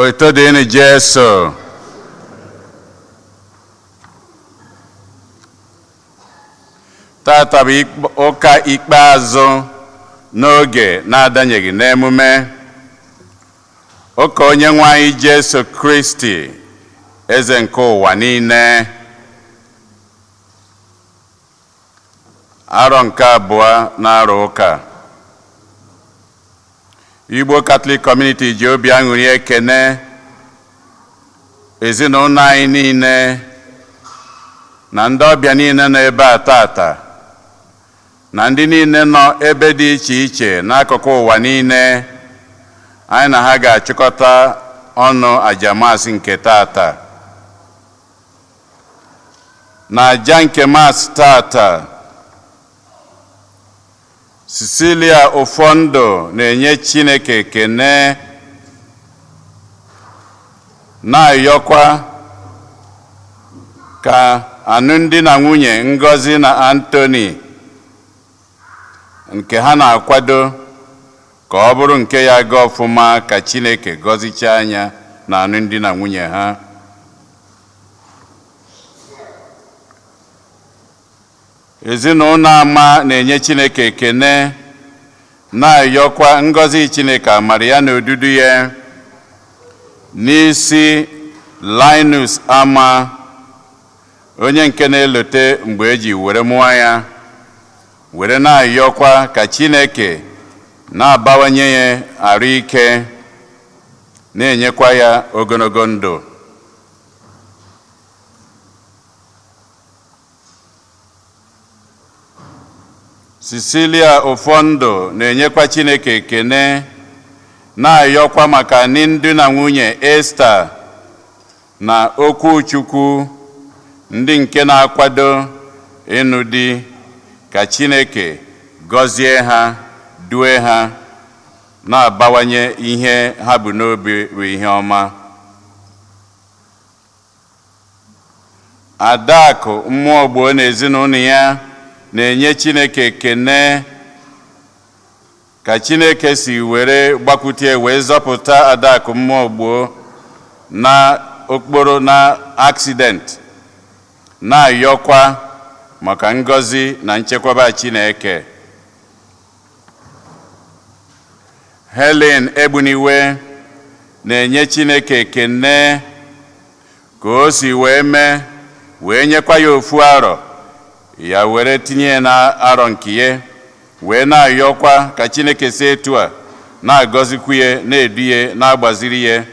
Otito dịrị Jesu. Tata bụ ụka ikpeazụ n'oge na-adanyeghị n'emume ụka onye nwe anyị Jesu Kristi, eze nke ụwa niile. Arọ nke abụọ na-arọ ụka. Igbo Catholic Community ji obi aṅụrị ekene ezinụlọ anyị niile na ndị ọbịa niile nọ ebe a tata na ndị niile nọ ebe dị iche iche n'akụkụ ụwa niile anyị na ha ga-achịkọta ọnụ aja Maasị nke tata. Na aja nke Maasị tata, Cecilia Ụfọndụ na-enye Chineke ekene, na-ayọkwa ka alụmdi na nwunye Ngozi na Anthony nke ha na-akwado ka ọ bụrụ nke ya gaa ọfụma, ka Chineke gọzichaa anya na alụmdi na nwunye ha. Ezinụlọ Ama na-enye Chineke ekene, na-ayọkwa ngọzi Chineke, amara ya na odudu ya n'isi Linus Ama, onye nke na-elote mgbe eji were mụọ ya, were na-ayọkwa ka Chineke na-abawanye ya arụ ike, na-enyekwa ya ogologo ndụ. Cecilia Ụfọndụ na-enyekwa Chineke ekene, na-ayọkwa maka ndị na nwunye Esther na Okwuchukwu, ndị nke na-akwado ịnụ di, ka Chineke gọzie ha, due ha, na-abawanye ihe ha bụ n'obi bụ ihe ọma. Adakụ Mmụọ Gboo na ezinụlọ ya na-enye Chineke ekene ka Chineke si were gbakwute wee zọpụta Adakụ Mmụọ Gboo na okporo na accident, na-ayọkwa maka ngọzi na nchekwaba Chineke. Helen Egbuniwe na-enye Chineke ekene ka o si wee mee wee nyekwa ya ofu arọ ya were tinye ya na arọ nke ya, wee na-ayọkwa ka Chineke si etu a na-agọzikwu ya, na-edu ya, na-agbaziri ya,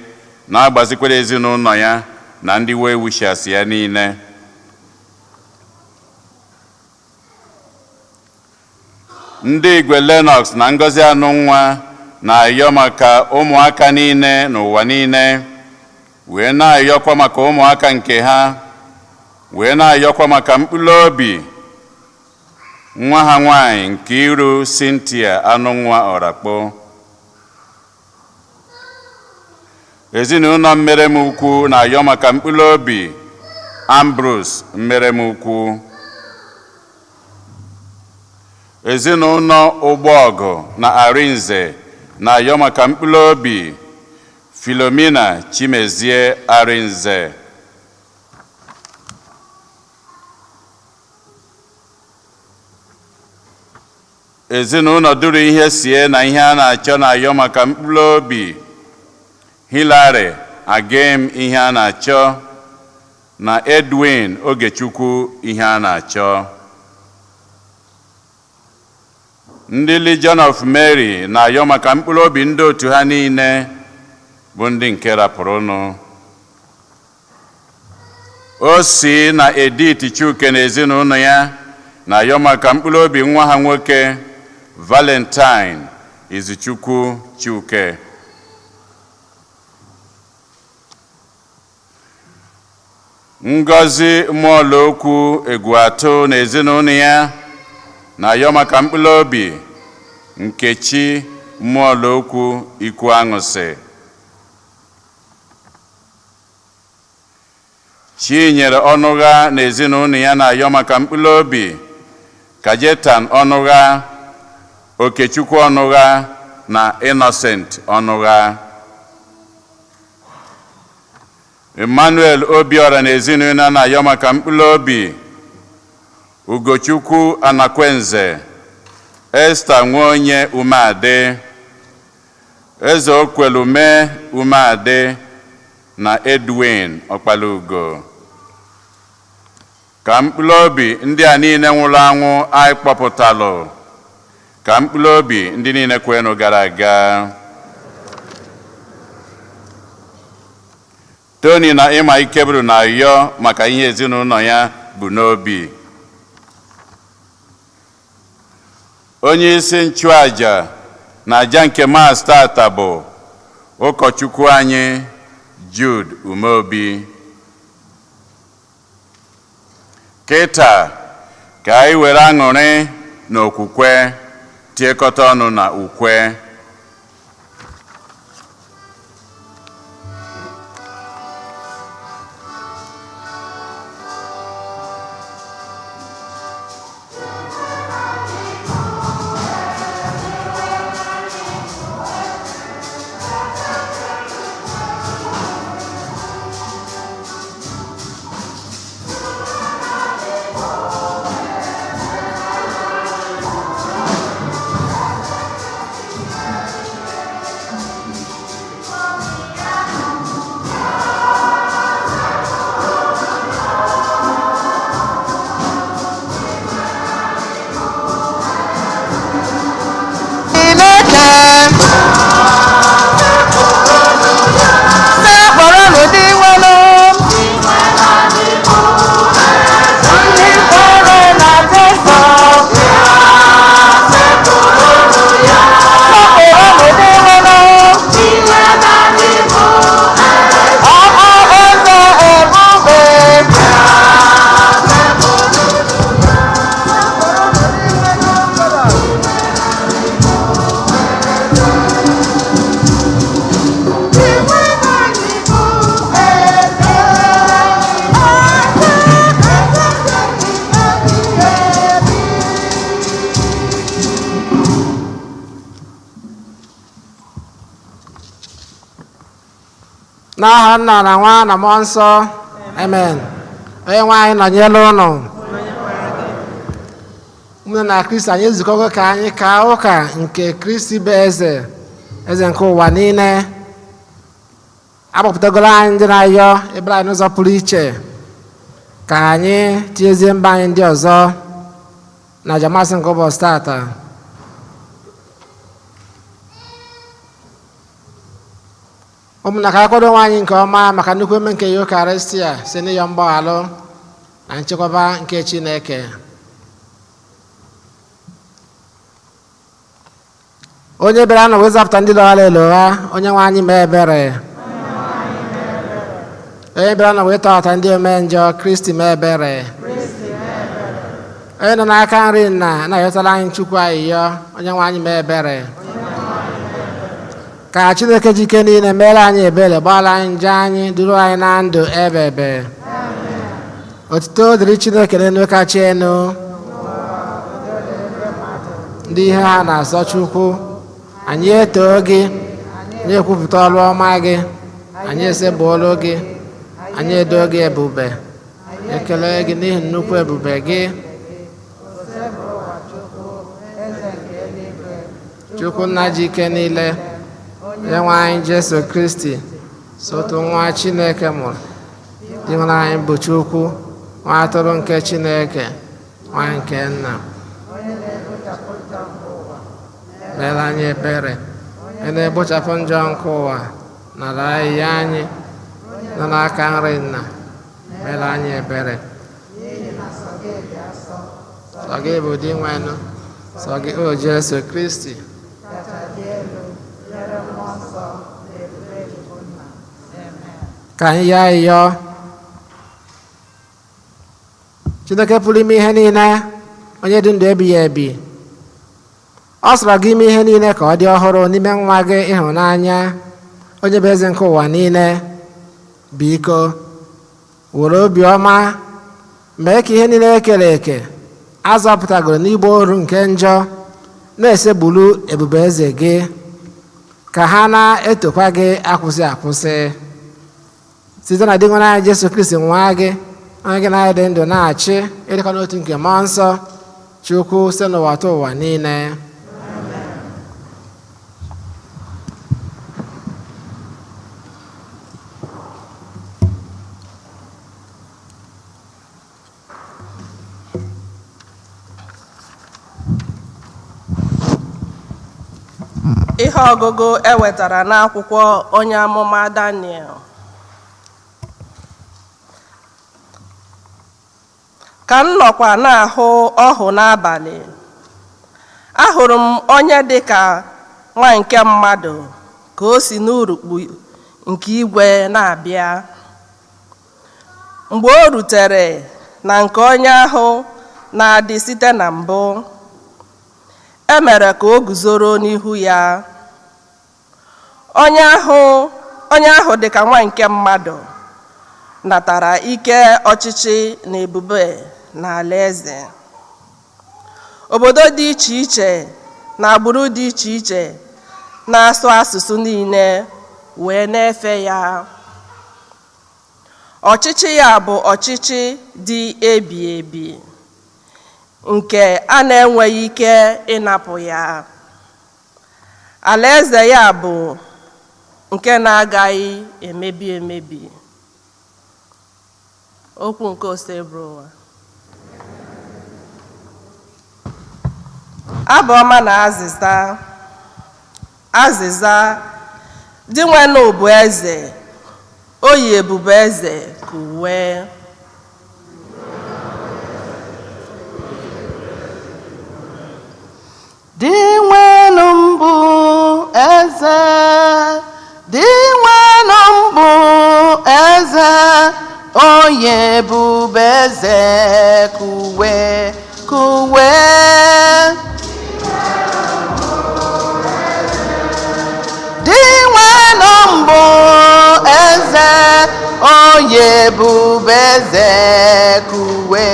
na-agbazikwara ezinụlọ ya na ndị well wishers ya niile. Ndị Igwe Lennox na Ngozi Anụnwa na-ayọ maka ụmụaka niile n'ụwa niile, wee na-ayọkwa maka ụmụaka nke ha, wee na-ayọkwa maka mkpụrụ obi nwa ha nwanyị Nkiru Cynthia Anụnwa Ọrakpo. Ezinụlọ Mmeremukwu na-ayọ maka mkpụrụ obi Ambrose Mmeremukwu. Ezinụlọ Ụgbọọgụ na Arinze na-ayọ maka mkpụrụ obi Philomena Chimezie Arinze. Ezinụlọ duru ihe sie na ihe a na-achọ na-ayọ maka mkpụrụ obi Hilary Agem ihe a na-achọ na Edwin Ogechukwu ihe a na-achọ. Ndị Legion of Mary na-ayọ maka mkpụrụ obi ndị otu ha niile bụ ndị nke rapụrụnụ. O si na Edith Chuke na ezinụlọ ya na-ayọ maka mkpụrụ obi nwa ha nwoke Valentine Izuchukwu Chuke. Ngozi Mmụọlokwu Egwuatụ na ezinụlọ ya na-ayọ maka mkpụrụ obi Nkechi Mmụọlokwu Ikwu Aṅụsị. Chinyere Ọnụgha na ezinụlọ ya na-ayọ maka mkpụrụ obi Kajetan Ọnụgha, Okechukwu Ọnụgha na Innocent Ọnụgha. Emmanuel Obiora na ezinụlọ na-ayọ maka mkpụrụ obi Ugochukwu Anakwenze, Esther Nwaonye Umeadị, Eze Okwelume Umeadị na Edwin Ọkpalugo. Ka mkpụrụ obi ndị a niile nwụrụ anwụ anyị kpọpụtalụ, ka mkpụrụ obi ndị niile kwenụ gara aga. Tony na Ịma Ikeburu na-ayọ maka ihe ezinụlọ ya bụ n'obi. Onye isi nchụaja na aja nke Mass tata bụ ụkọchukwu anyị Jude Umeobi. Kịta ka anyị were aṅụrị na okwukwe tiekọta ọnụ na ukwe. Chineke sekpọrọnụ dị nwenụ ndị kwere na Jesu, sekpọrọnụ dị nwenụ ọ bụ eze ebube. N'aha Nna na Nwa na Mmụọ Nsọ, amen. Onye nwe anyị nọnyere ụnụ. Ụmụnne na Kristi, anyị ezukọgo ka anyị kaa ụka nke Kristi bụ eze, eze nke ụwa niile. Agbapụtagoro anyị ndị na-ayọ ebere anyị n'ụzọ pụrụ iche ka anyị tinyezie mba anyị ndị ọzọ na ajamasị nke ụbọchị tata. Ụmụnna, ka akwado onwe anyị nke ọma maka nnukwu eme nke Yukarịstia si n'ịyọ mgbaghalụ na nchekwaba nke Chineke. Onye bịara na wezapụta ndị lọghara elogha, onye nwe anyị mee ebere. Onye bịara na wee tọghata ndị ome njọ, Kristi mee ebere. Onye nọ n'aka nri nna na-ayọtara anyị Chukwu ayịyọ, onye nwe anyị mee ebere. Ka Chineke ji ike niile mere anyị ebere, gbaghara anyị njọ anyị, duru anyị na ndụ ebe ebe. Otuto dịrị Chineke n'elu kacha elu. Ndị ihe ha na-asọ Chukwu, anyị etoo gị, anyị ekwupụta ọrụ ọma gị, anyị esebụọlụ gị, anyị edo gị ebube, ekele gị n'ihi nnukwu ebube gị. Chukwu nna ji ike niile, onye nwe anyị Jesu Kristi, sotu nwa Chineke mụrụ, dị nwere anyị bụ Chukwu, nwa atụrụ nke Chineke, nwa nke nna. Mere anyị ebere. Onye na-egbochapụ njọ nke ụwa, nara ahịhịa anyị nọ n'aka nri nna, mere anyị ebere. Sọ gị bụ Dinwenụ, sọ gị o Jesu Kristi. Ka anyị yọọ ayịyọ. Chineke pụrụ ime ihe niile, onye dị ndụ ebighị ebi, ọ sọrọ gị ime ihe niile ka ọ dị ọhụrụ n'ime nwa gị ịhụnanya, onye bụ eze nke ụwa niile. Biko were obiọma mee ka ihe niile ekere eke azọpụtagoro n'igba oru nke njọ na-esegburu ebube eze gị, ka ha na-etokwa gị akwụsị akwụsị, Site na Dinwenụ anyị Jesu Kristi nwa gị, onye gị na ya dị ndụ na-achị ịdịkọ n'otu nke Mmụọ Nsọ, Chukwu site n'ụwa tụ ụwa niile. Ihe ọgụgụ e wetara n'akwụkwọ onye amụma Daniel. Ka m nọkwa na-ahụ ọhụ n'abalị, ahụrụ m onye dị ka nwa nke mmadụ ka o si n'urukpu nke igwe na-abịa. Mgbe o rutere na nke onye ahụ na-adị site na mbụ, e mere ka o guzoro n'ihu ya. Onye ahụ dị ka nwa nke mmadụ natara ike ọchịchị na ebube na alaeze. Obodo dị iche iche na agbụrụ dị iche iche na-asụ asụsụ niile wee na-efe ya. Ọchịchị ya bụ ọchịchị dị ebi ebi nke a na-enweghị ike ịnapụ ya. Alaeze ya bụ nke na-agaghị emebi emebi. Okwu nke Osebụrụwa. Abụ ọma na azịza. Azịza. Dinwenụ bụ eze, o yi ebube eze ka uwe. Dinwenụ mbụ eze, Dinwenụ mbụ eze, onye ebube eze kuwe kuwe. Dinwenụ mbụ eze, onye ebube eze kuwe.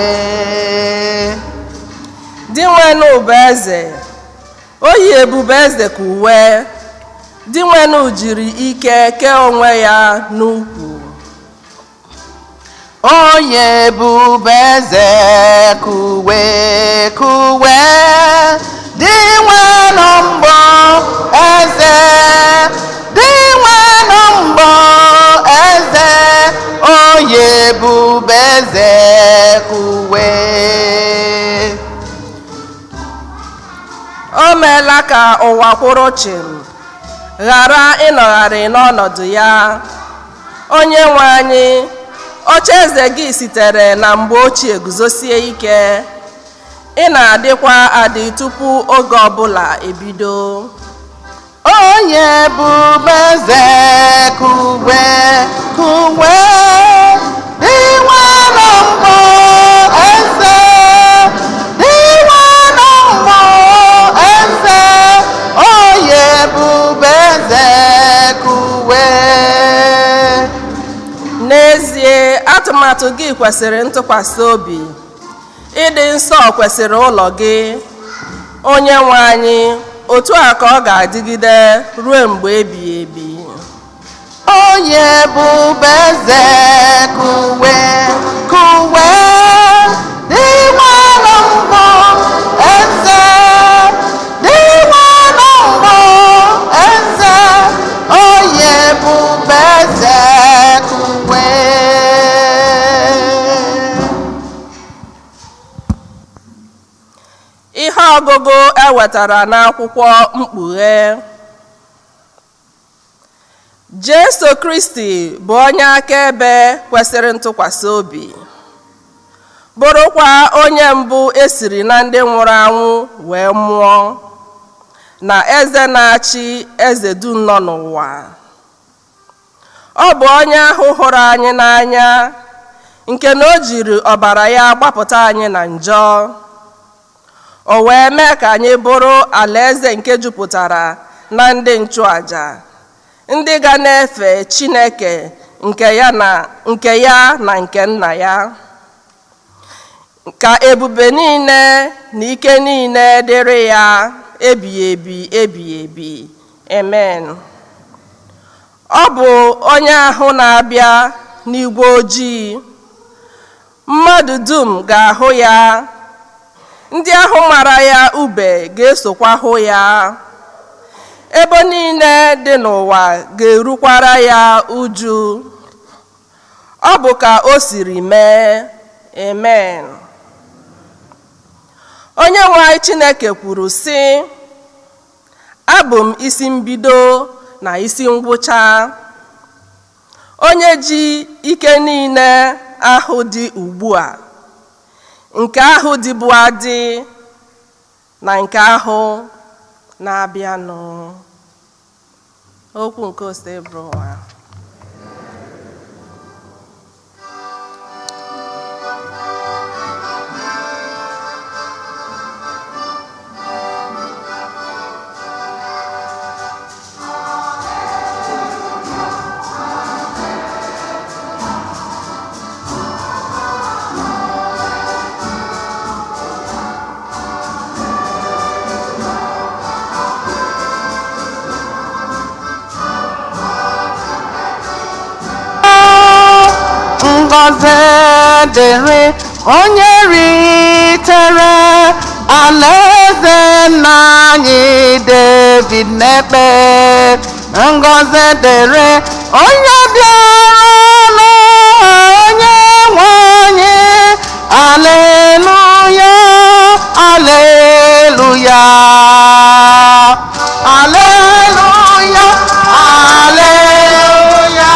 Dinwenụ bụ eze, o yi ebube eze ka uwe. Dinwenụ jiri ike kee onwe ya n'ukwu. Onye ebube eze kuwe kuwe. Dinwenụ mbụ eze, Dinwenụ mbụ eze, onye ebube eze kuwe. O meela ka ụwa kwụrụ chịm, ghara ịnọgharị n'ọnọdụ ya. Onye nwe anyị, ocheeze gị sitere na mgbe ochie guzosie ike. Ị na-adịkwa adị tupu oge ọbụla ebido. Onye ebube eze kuwe kuwe. Dinwenụ mbụ eze, Dinwenụ mbụ eze, onye ebube eze kuwe. N'ezie, atụmatụ gị kwesịrị ntụkwasị obi. Ịdị nsọ kwesịrị ụlọ gị, Onye nwe anyị, otu a ka ọ ga-adịgide ruo mgbe ebighị ebi. Onye ebube eze kuwe kuwe. Dinwenụ mbụ eze, Dinwenụ mbụ eze, onye ebube eze kuwe. Ihe ọgụgụ e wetara n'akwụkwọ Mkpughe. Jesu Kristi bụ onye akaebe kwesịrị ntụkwasị obi, bụrụkwa onye mbụ esiri na ndị nwụrụ anwụ wee mụọ, na eze na-achị eze dum nọ n'ụwa. Ọ bụ onye ahụ hụrụ anyị n'anya, nke na o jiri ọbara ya gbapụta anyị na njọ. O wee mee ka anyị bụrụ alaeze nke jupụtara na ndị nchụaja, ndị ga na-efe Chineke nke ya na nke nna ya. Ka ebube niile na ike niile dịrị ya ebighị ebi ebighị ebi. Amen. Ọ bụ onye ahụ na-abịa n'igwe ojii. Mmadụ dum ga-ahụ ya, ndị ahụ mara ya ube ga-esokwa hụ ya. Ebo niile dị n'ụwa ga-erukwara ya uju. Ọ bụ ka o siri mee. Amen. Onye nwe anyị Chineke kwuru sị, abụ m isi mbido na isi ngwụcha, onye ji ike niile ahụ dị ugbu a, nke ahụ dịbu adị, na nke ahụ na-abịanụ. Okwu nke Osebụrụwa. Ngọzi dịrị onye ritere alaeze nna anyị David n'ekpe. Ngọzi dịrị onye bịara n'aha onye nwe anyị. Aleluya, aleluya, aleluya, aleluya.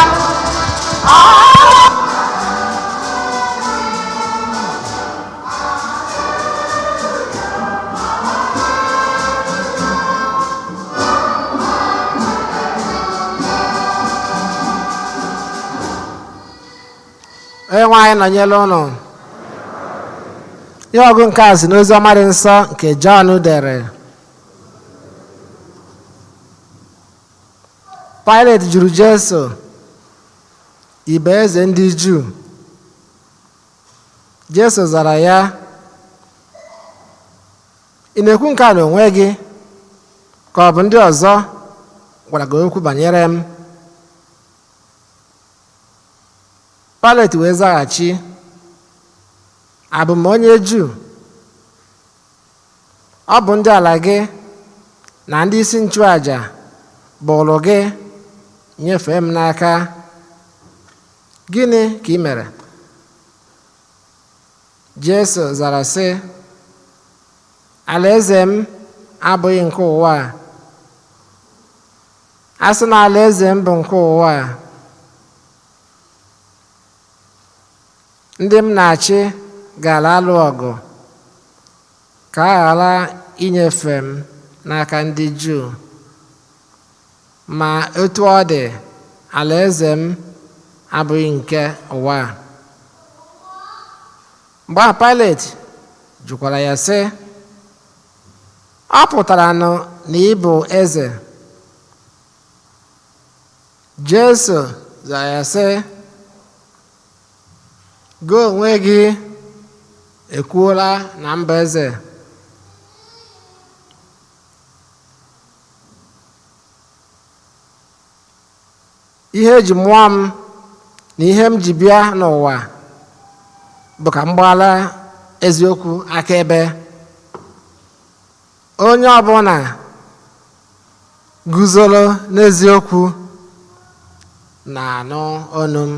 Onye nwe anyị nọnyere ụnụ. Ihe ọgụ nke a si n'ozi ọma dị nsọ nke Jọn dere. Pilet jụrụ Jesu, "Ị bụ eze ndị Juu?" Jesu zara ya, "Ị na-ekwu nke a n'onwe gị, ka ọ bụ ndị ọzọ gwara gị okwu banyere m?" Pilet wee zaghachi, "Abụ m onye Juu? Ọ bụ ndị ala gị na ndị isi nchụàjà bụrụ gị nyefee m n'aka. Gịnị ka ị mere?" Jesu zara sị, "Alaeze m abụghị nke ụwa a. A sị na alaeze m bụ nke ụwa a, ndị m na-achị gaara alụ ọgụ ka a ghara inyefe m n'aka ndị Juu. Ma otu ọ dị, alaeze m abụghị nke ụwa a." Mgbe ahụ Pilet jụkwara ya sị, "Ọ pụtara nụ na ị bụ eze?" Jesu zara ya sị, "Gị onwe gị ekwuola na m bụ eze. Ihe eji mụọ m na ihe m ji bịa n'ụwa bụ ka m gbaara eziokwu akaebe. Onye ọbụla guzoro n'eziokwu na-anụ olu m."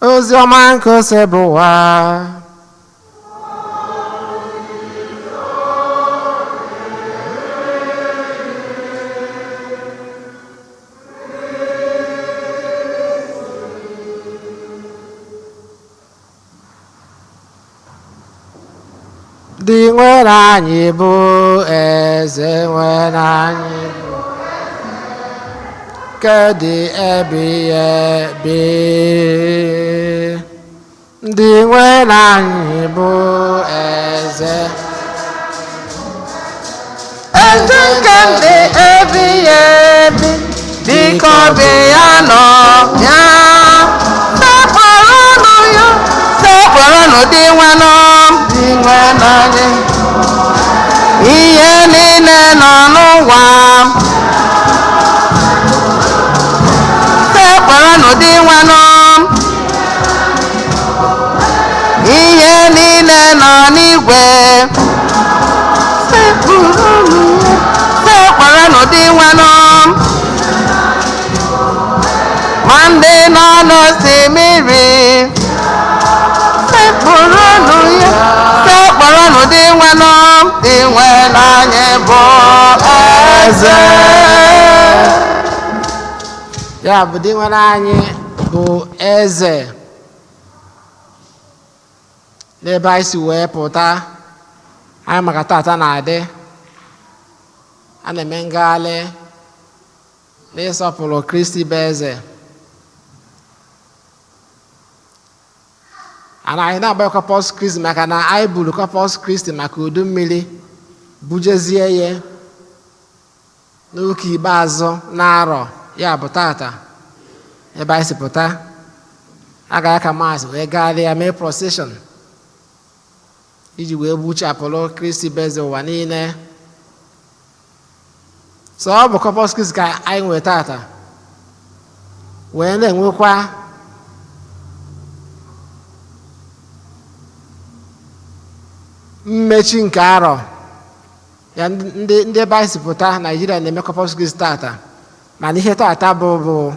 Ozi ọma nke Osebụrụwa. Dị nwere anyị bụ eze, nwere anyị bụ kedị ebighị ebi. Ndị nwere anyị bụ eze. Eze nke ndị ebighị ebi, biko bịa nọ ya. Sekpọrọnụ ya, sekpọrọnụ dị nwanụ, dị nwanụ anyị. Ihe niile nọ n'ụwa. Sekpọrọnụ Dị nwere anyị bụ eze. Ya bụ, dị nwere anyị bụ eze. N'ebe anyị si wee pụta, anyị maka tata na-adị a na-eme ngagharị n'ịsọpụrụ Kristi bụ eze. Ana anyị na-agba Corpus Christi maka na anyị buru Corpus Christi maka udu mmiri bujezie ya n'ụka ikpeazụ na-arọ, ya bụ tata. Ebe anyị si pụta, agaghị aka maasị wee gagharịa, mee procession iji wee gbuchapụrụ Kristi bụ eze ụwa niile. So ọ bụ Corpus Christi ka anyị nwee tata, wee na-enwekwa mmechi nke arọ ya. Ndị ebe anyị si pụta, Naijiria, na-eme Corpus Christi tata, mana ihe tata bụ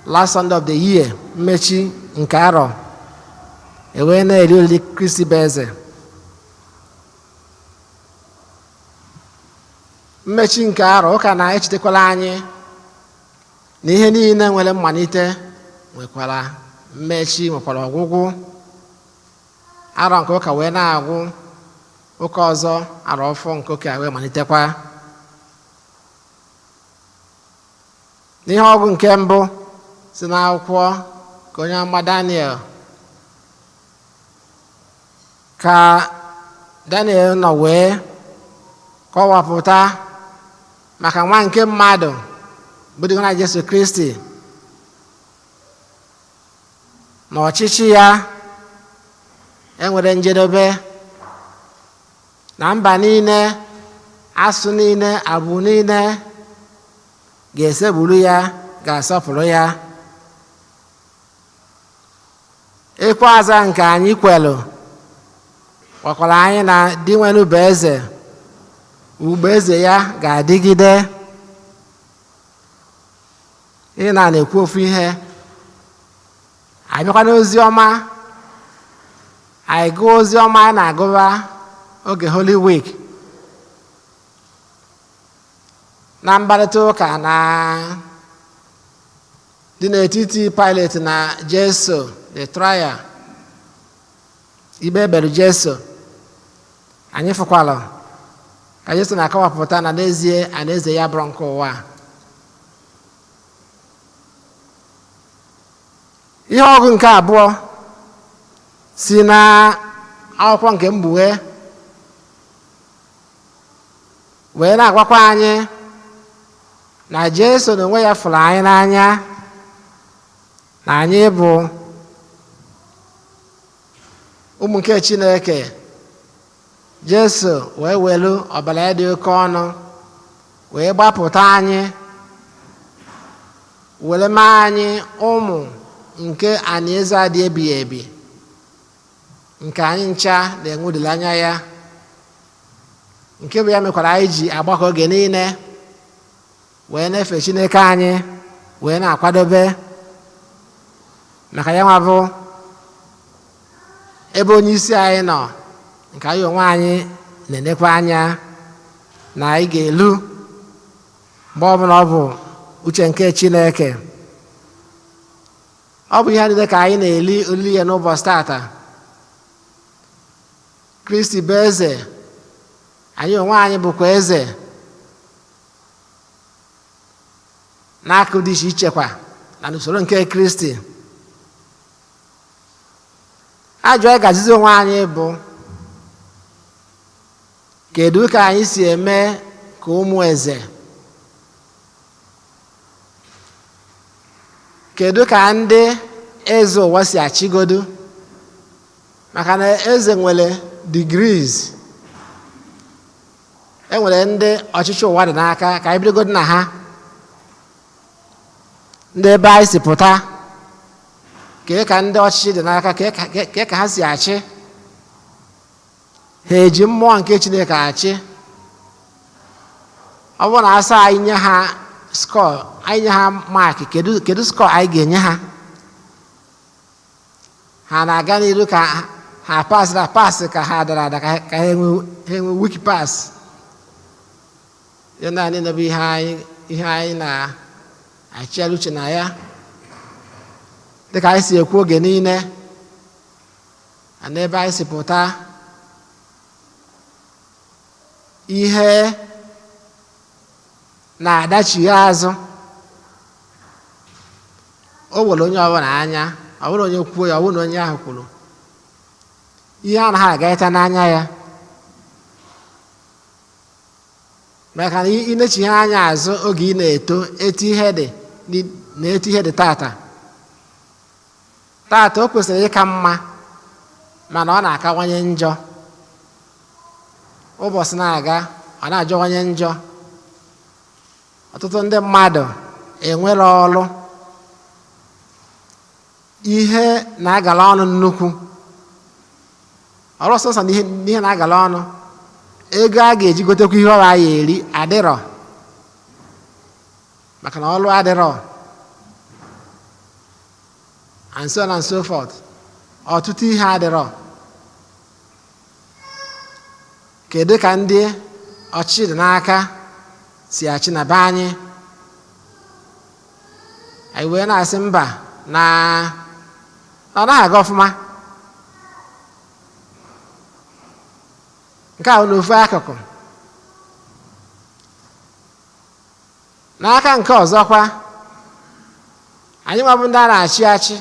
last Sunday of the year, mmechi nke arọ, ewee na-eri oriri Kristi bụ eze. Mmechi nke arọ, ụka na-echetakwala anyị na ihe niile nwere mmalite nwekwara mmechi, nwekwara ọgwụgwụ. Arọ nke ụka wee na-agwụ, ụka ọzọ, arọ ọfọ nke ụka wee malitekwa. N'ihe ọgụ nke mbụ si n'akwụkwọ ka onye amụma Daniel, ka Daniel nọ wee kọwapụta maka nwa nke mmadụ bụ dị na Jesu Kristi na ọchịchị ya enwere njedebe, na mba niile, asụ niile, agbụ niile ga-esegburu ya, ga-asọpụrụ ya. Ekwe aza nke anyị kwelụ gwakwara anyị na Dinwenu bụ eze, ugbo eze ya ga-adịgide. Ị na na-ekwu ofu ihe, abịakwa n'ozi ọma anyị gụọ, ozi ọma anyị na-agụba oge Holy Week, na mkparịta ụka na dị n'etiti Pilate na Jesu, the trial, ikpe ekpere Jesu, anyị fụkwara ka Jesu na-akọwapụta na n'ezie alaeze ya bụrụ nke ụwa a. Ihe ọgụ nke abụọ si na akwụkwọ nke Mkpughe wee na-agwakwa anyị na Jesu n'onwe ya fụrụ anyị n'anya, na anyị bụ ụmụ nke Chineke. Jesu wee welu ọbara ya dị oke ọnụ wee gbapụta anyị, were mee anyị ụmụ nke alaeze a dị ebighị ebi, nke anyị ncha na-enwe olileanya ya, nke bụ ya mekwara anyị ji agbakọ oge niile wee na-efe Chineke anyị, wee na-akwadobe maka ya nwa bụ ebe onye isi anyị nọ, nke anyị onwe anyị na-enekwa anya na anyị ga-elu mgbe ọbụla ọ bụ uche nke Chineke. Ọ bụ ihe niile ka anyị na-eli olili ya n'ụbọchị tata. Kristi bụ eze, anyị onwe anyị bụkwa eze n'akụ dị iche iche kwa na n'usoro nke Kristi. Ajụ anyị ga-ajụzi onwe anyị bụ, kedu ka anyị si eme ka ụmụ eze? Kedu ka ndị eze ụwa si achịgodu? Maka na eze nwere degrees. E nwere ndị ọchịchị ụwa dị n'aka. Ka anyị bidogodu na ha, ndị ebe anyị si pụta, kee ka ndị ọchịchị dị n'aka, kee ka ha si achị? Ha eji mmụọ nke Chineke achị? Ọ bụrụ na asa anyị nye ha score, anyị nye ha mark, kedu score anyị ga-enye ha? Ha na-aga n'iru ka ha Ha pasịrị apasị ka ha dara ada, ka ha enwe weak pass. Ya naanị na bụ ihe anyị na-achịgharị uche na ya, dịka anyị si ekwu oge niile na n'ebe anyị si pụta, ihe na-adachigha azụ. O were onye ọbụla anya, ọ bụrụ onye kwuo ya, ọ bụrụ na onye ahụ kwuru ihe anaghị agaghịta n'anya ya, maka na ịnechigha anya azụ oge ị na-eto, etu ihe dị na etu ihe dị tata tata, o kwesịrị ịka mma, mana ọ na-akawanye njọ. Ụbọchị na-aga, ọ na-ajọwanye njọ. Ọtụtụ ndị mmadụ enwere ọrụ, ihe na-agala ọnụ nnukwu ọrụ sọsọ na ihe na-agala ọnụ, ego a ga-eji gotekwa ihe ọra ya eri adịrọ, maka na ọrụ adịrọ, and so on and so forth. Ọtụtụ ihe adịrọ. Kedu ka ndị ọchịchị dị n'aka si achị na be anyị? Anyị wee na-asị mba, na ọ naghị aga ọfụma. Nke ahụ n'ofu akụkụ. N'aka nke ọzọkwa, anyị nwabụ ndị a na-achị achị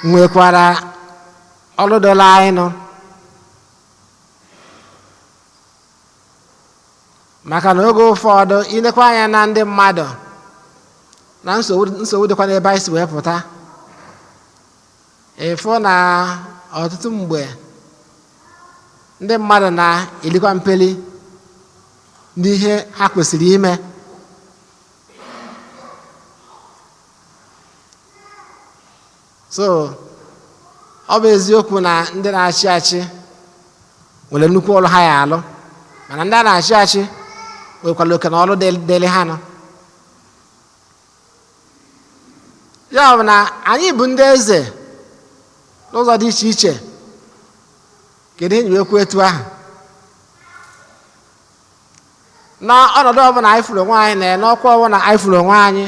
nwekwara ọrụ dọla anyị nụ, maka na oge ụfọdụ ilekwa anya na ndị mmadụ na nsogbu dịkwa n'ebe anyị si wee pụta, ịfụ na ọtụtụ mgbe ndị mmadụ na-elikwa mpeli n'ihe ha kwesịrị ime. So ọ bụ eziokwu na ndị na-achị achị nwere nnukwu ọrụ ha ya alụ, mana ndị a na-achị achị nwekwara oke na ọrụ dịrị ha nọ. Ya bụ na anyị bụ ndị eze n'ụzọ dị iche iche. Kedu ihe nyi ekwu etu ahụ? Na ọnọdụ ọbụla anyị fụrụ onwe anyị na n'ọkwa ọbụla anyị fụrụ onwe anyị,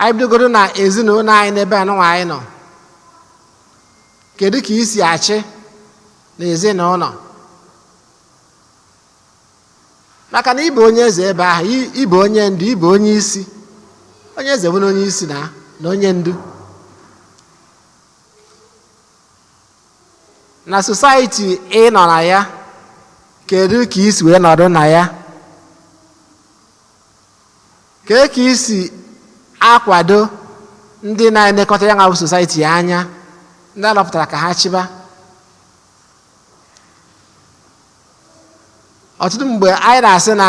anyị bidogoro na ezinụlọ anyị, n'ebe anụnwa anyị nọ, kedu ka isi achị na ezinụlọ? Maka na ịbụ onye eze ebe ahụ, ịbụ onye ndu, ịbụ onye isi. Onye eze bụ na onye isi na onye ndu na society ị nọ na ya. Kedu ka isi wee nọdụ na ya? Kee ka isi akwado ndị na-elekọta ya bụ society anya, ndị alọpụtara ka ha chịba? Ọtụtụ mgbe anyị na-asị na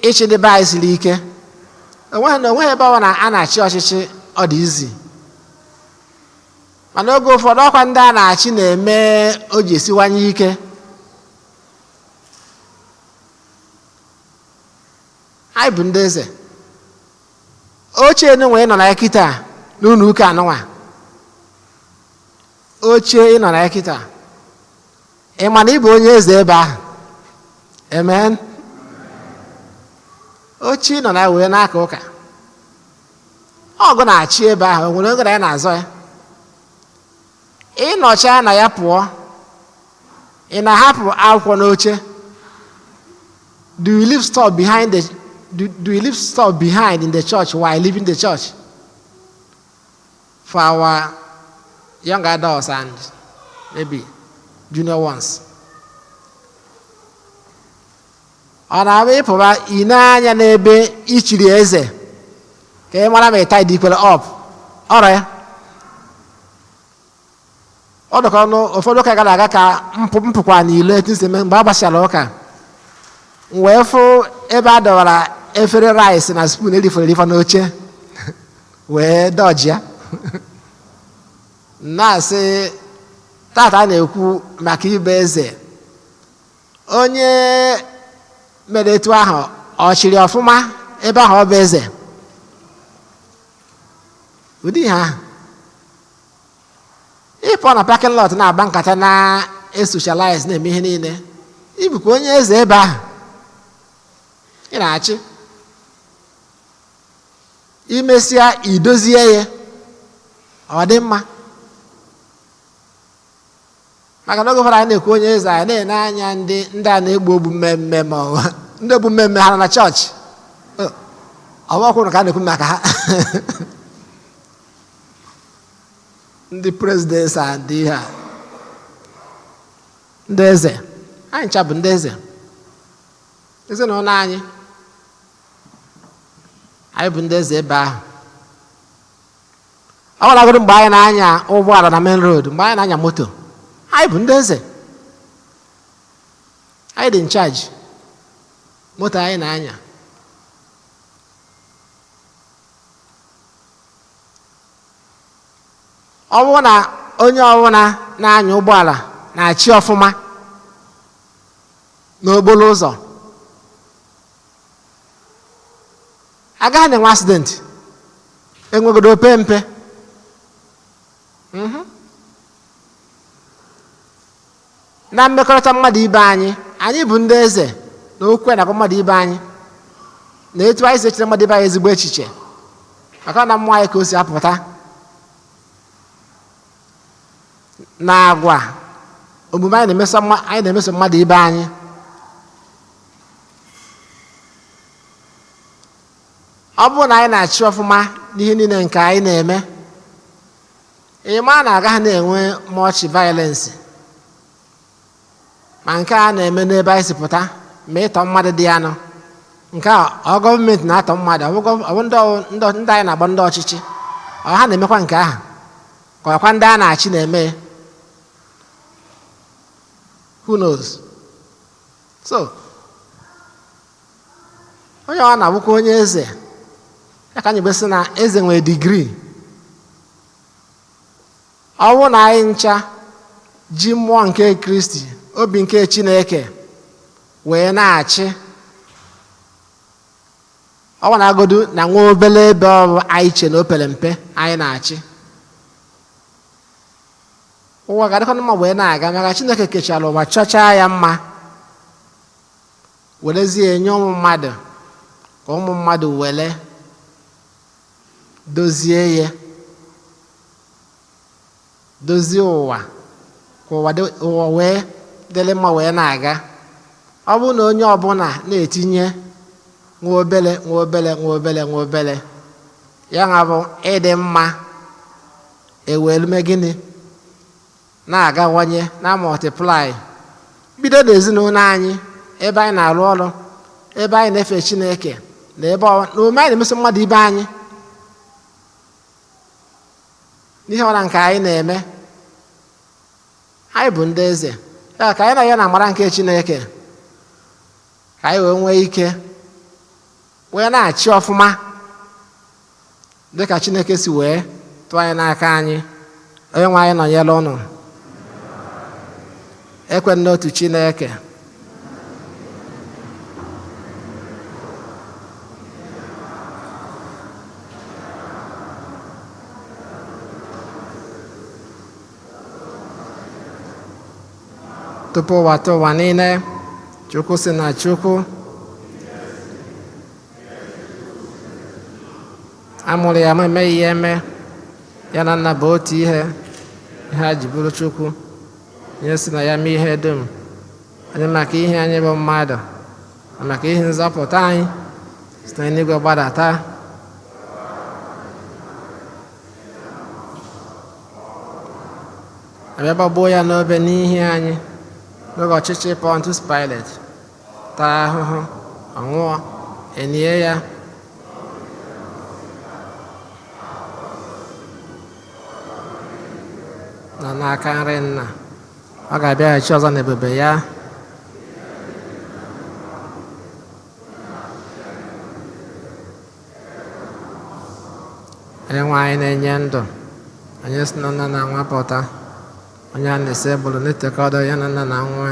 ịchị ndị be anyị siri ike. Onweghị na onweghị ebe ọ na a na-achị ọchịchị ọ dị izi, mana oge ụfọdụ ọkwa ndị a na-achị na-eme o ji esiwanye ike. Anyị bụ ndị eze. Oche enunwa ị nọ na ya kịta n'ụlọ ụka anụnwa, oche ị nọ na ya kịta, ị ma na ị bụ onye eze ebe ahụ? Amen. Oche ị nọ na ya wee n'aka ụka, ọgụ na-achị ebe ahụ, o nwere oge na ya na-azọ ya. Ịnọcha na ya pụọ, ị na-ahapụ akwụkwọ n'oche? Do you leave stuff behind the do, do you leave stuff behind in the church while leaving the church? For our young adults and maybe junior ones, ọ na-abụ ịpụba ine anya n'ebe ichiri eze ka ị mara ma ị tidy ikwere up ọrọ ya? Ọ dọkọ ọnụ ụfọdụ ụka gara aga ka mpụ mpụkwa n'ilo etu si eme. Mgbe a gbachara ụka, m wee fụ ebe a dọwara efere rice na spoon erifere erifọ n'oche, wee dọjịa na-asị, tata a na-ekwu maka ibe eze, onye mere etu ahụ ọ chịrị ọfụma ebe ahụ ọ bụ eze? Ụdị ihe ahụ ịpụ na parking lot na-agba nkata na-esocialize na-eme ihe niile, ịbụkwa onye eze ebe ahụ ị na-achị. Imesịa idozie ya, ọ dị mma. Maka na oge ụfọdụ anyị na-ekwu onye eze, anyị na-ene anya ndị a na-egbu ogbu mmemme, ma ọ ndị ogbu mmemme ha nọ na chọọchị. Ọwakwụrụ ka a na-ekwu maka ha, ndị prezidenti a, ndị ha ndị eze. Anyị ncha bụ ndị eze ezinụlọ anyị, anyị bụ ndị eze ebe ahụ. Ọ gwara mgbe anyị na-anya ụgbọala na main road, mgbe anyị na-anya moto, anyị bụ ndị eze. Anyị dị in charge moto anyị na-anya. Ọ bụrụ na onye ọbụla na-anya ụgbọala na-achị ọfụma n'okporo ụzọ, agaghị na-enwe accident, enwegodo ope mpe. Na mmekọrịta mmadụ ibe anyị, anyị bụ ndị eze na okwu na-agwa mmadụ ibe anyị, na etu anyị si echere mmadụ ibe anyị ezigbo echiche, maka na mmụọ anyị ka o si apụta na agwa omume anyị na-emeso anyị na-emeso mmadụ ibe anyị. Ọ bụrụ na anyị na-achị ọfụma n'ihe niile nke anyị na-eme, ịma na agaghị na-enwe much violence, ma nke a na-eme n'ebe anyị si pụta, ma ịtọ mmadụ dị ya nọ. Nke a ọ gọọmenti na-atọ mmadụ, ọ bụ ndị anyị na-agba ndị ọchịchị, ọ ha na-emekwa nke ahụ, ka ọkwa ndị a na-achị na-eme. Who knows? So onye ọ na-abụkwa onye eze ya ka anyị gbesị na eze nwere digrii. Ọ bụrụ na anyị ncha ji mmụọ nke Kristi, obi nke Chineke wee na-achị, ọ bụ na-agodu na nwa obele ebe ọ anyị che na o pere mpe anyị na-achị, ụwa ga-adịkwa mma wee na-aga. Maka Chineke kechara ụwa, chọchaa ya mma, werezie nye ụmụ mmadụ ka ụmụ mmadụ were dozie ya, dozie ụwa ka ụwa wee dịrị mma wee na-aga. Ọ bụrụ na onye ọbụla na-etinye nwa obele nwa obele nwa obele nwa obele, ya na bụ ịdị mma ewelume gịnị na-agawanye na multiply, bido n'ezinụlọ anyị, ebe anyị na-arụ ọrụ, ebe anyị na-efe Chineke, na ebe na omume anyị na-emeso mmadụ ibe anyị, n'ihe ọra nke anyị na-eme. Anyị bụ ndị eze ya, ka anyị na ya na amara nke Chineke, ka anyị wee nwee ike wee na-achị ọfụma dịka Chineke si wee tụọ anyị n'aka anyị. Onye nwe anyị nọnyere ụnụ. Ekwe n'otu Chineke. Tupu ụwa tụ ụwa niile, Chukwu si na Chukwu amụrụ ya ma emeghị ya eme, ya na nna bụ otu ihe, ihe a ji bụrụ Chukwu, onye si na ya mee ihe dum, onye maka ihe anyị bụ mmadụ, na maka ihe nzọpụta anyị site n'eluigwe gbadata, abịa gbagbuo ya n'obe n'ihi anyị n'oge ọchịchị Pontius Pilate, taa ahụhụ, ọ nwụọ, enie ya, nọ n'aka nri nna. Ọ ga-abịaghachi ọzọ n'ebube ya, onye nwe anyị na-enye ndụ, onye si na nna na nwa pụta, onye a na-ese bụrụ na-etekọdo ya na nna na nwa,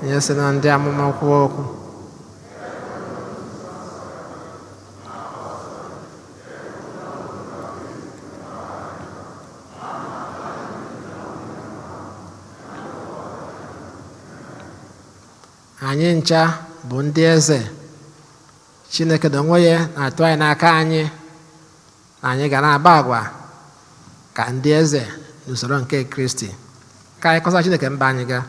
onye si na ndị amụma kwuo okwu. Anyị ncha bụ ndị eze. Chineke na onwe ya na-atụ anyị n'aka anyị na anyị ga na-agba agwa ka ndị eze n'usoro nke Kristi. Ka anyị kọsa Chineke mba anyị ga.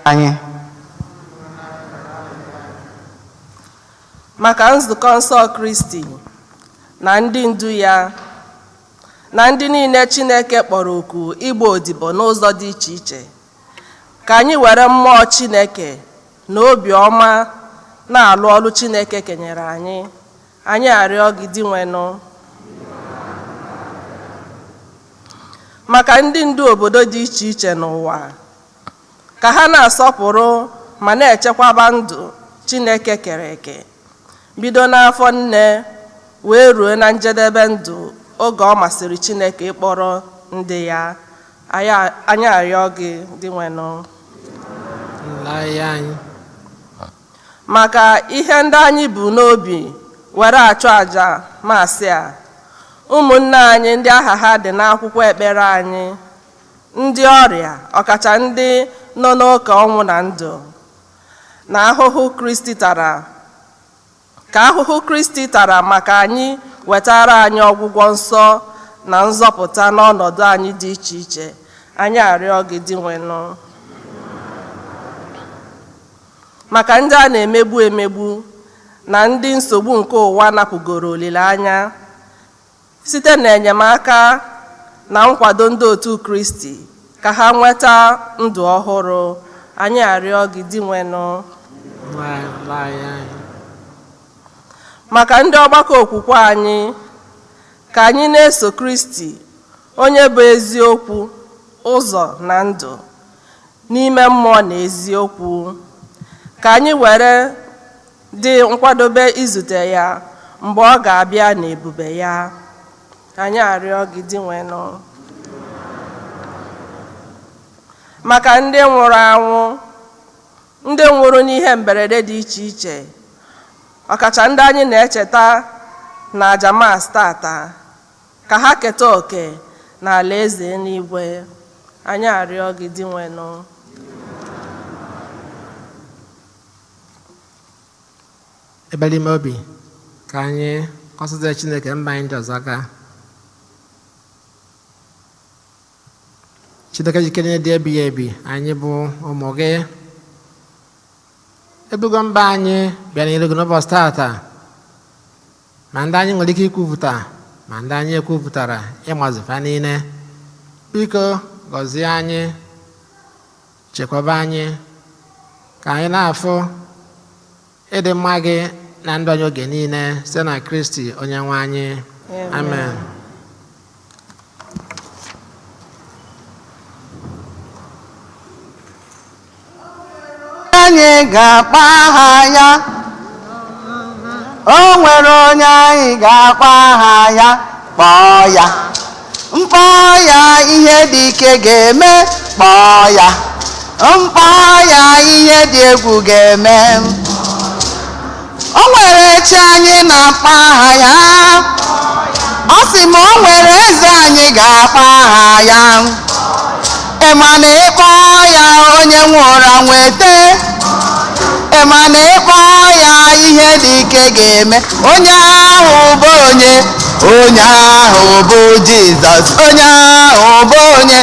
Anyị. Maka nzukọ nsọ Kristi na ndị ndu ya na ndị niile Chineke kpọrọ oku ịgba odibo n'ụzọ dị iche iche, ka anyị were mmụọ Chineke na obi ọma na-alụ ọlụ Chineke kenyere anyị. Anyị arịọ gị, Dinwenụ. Maka ndị ndu obodo dị iche iche n'ụwa, ka ha na-asọpụrụ ma na-echekwaba ndụ Chineke kere eke, bido n'afọ nne wee ruo na njedebe ndụ oge ọ masịrị Chineke ịkpọrọ ndị ya. Anyị arịọ gị, Dinwenụ. Nla anyị. Maka ihe ndị anyị bụ n'obi were achụ àjà masị a, ụmụnne anyị ndị aha ha dị n'akwụkwọ ekpere anyị, ndị ọrịa, ọkacha ndị nọ n'oke ọnwụ na ndụ na ahụhụ Kristi tara, ka ahụhụ Kristi tara maka anyị wetara anyị ọgwụgwọ nsọ na nzọpụta n'ọnọdụ anyị dị iche iche. Anyị arịọ gị, Dinwenụ. Maka ndị a na-emegbu emegbu na ndị nsogbu nke ụwa napụgoro olileanya, site n'enyemaka na nkwado ndị otu Kristi, ka ha nweta ndụ ọhụrụ. Anyị arịọ gị, Dinwenụ. Nla anyị. Maka ndị ọgbakọ okwukwe anyị, ka anyị na-eso Kristi, onye bụ eziokwu, ụzọ na ndụ, n'ime mmụọ na eziokwu, ka anyị were dị nkwadobe izute ya mgbe ọ ga-abịa n'ebube ya. Anyị arịọ gị, Dinwenụ. Maka ndị nwụrụ anwụ, ndị nwụrụ n'ihe mberede dị iche iche, ọkacha ndị anyị na-echeta na aja Mass tata, ka ha keta oke n'ala eze eluigwe. Anyị arịọ gị, Dinwenụ. Ebere ime obi, ka anyị kọsịta Chineke mba anyị ndị ọzọ gaa. Chineke jikere dị ebighị ebi, anyị bụ ụmụ gị, ebugo mba anyị bịa n'iru gị n'ụbọchị tata, ma ndị anyị nwere ike ikwupụta ma ndị anyị ekwupụtara ịmazifa niile. Biko gọzie anyị, chekwaba anyị, ka anyị na-afụ ịdị mma gị na ndụ anyị oge niile, site na Kristi onye nwe anyị. Amen. Anyị ga-akpọ aha ya. O nwere onye anyị ga-akpọ aha ya. Kpọọ ya, mkpọ ya, ihe dị ike ga-eme. Kpọọ ya, mkpọ ya, ihe dị egwu ga-eme. O nwere chi anyị na-akpọ aha ya. Ọ sị ma o nwere eze anyị ga-akpọ aha ya. Ịma na ịkpọ ya, onye nwe ụra nweta. Ịma na ịkpọ ya, ihe dị ike ga-eme. Onye ahụ bụ onye, onye ahụ bụ Jizọs. Onye ahụ bụ onye,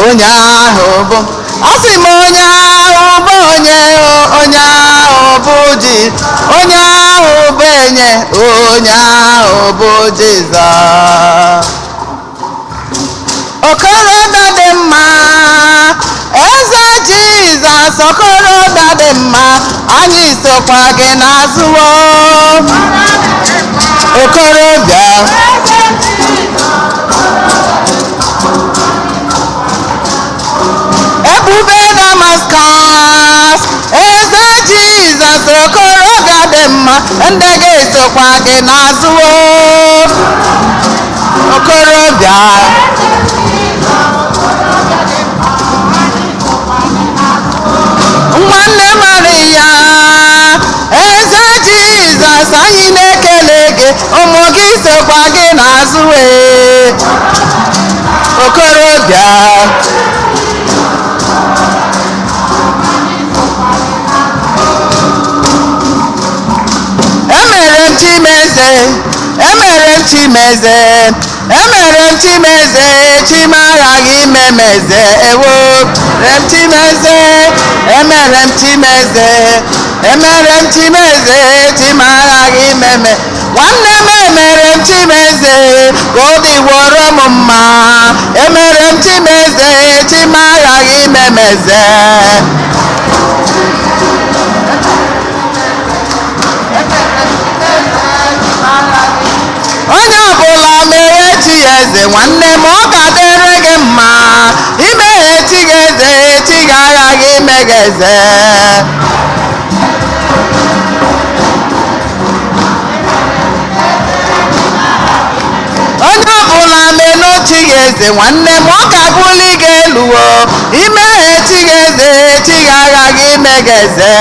onye ahụ bụ, ọ sị m, onye ahụ bụ onye, onye ahụ bụ ji, onye ahụ bụ enye, onye ahụ bụ Jizọs. Okorobịa dị mma, eze Jizọs, okorobịa dị mma, anyị sokwa gị n'azụwo. Okorobịa, ebube Damaskọs, eze Jizọs, okorobịa dị mma, ndị ga-esokwa gị n'azụwo. Okorobịa, nwanne Maria, eze Jizọs, anyị na-ekele gị. Ụmụ gị sokwa gị n'azụ wee okorobịa. Emere m Chimeze, emere m Chimeze, emere m Chimeze, Chime aghaghị ime m eze. Ewo, emere m Chimeze, emere m Chimeze, emere m Chimeze, Chime aghaghị ime m. Nwanne m, emere m Chimeze ka ọ dịworo m mma. Emere m Chimeze, Chime aghaghị ime m eze. Onye ọbụla mere chi ya eze, nwanne m, ọ ga-adịrị gị mma. Imeghe chi gị eze, chi gị aghaghị ime gị eze. Onye ọbụla menụ chi gị eze, nwanne m, ọ ga-abụli gị elu o. Imeghe chi gị eze, chi gị aghaghị ime gị eze.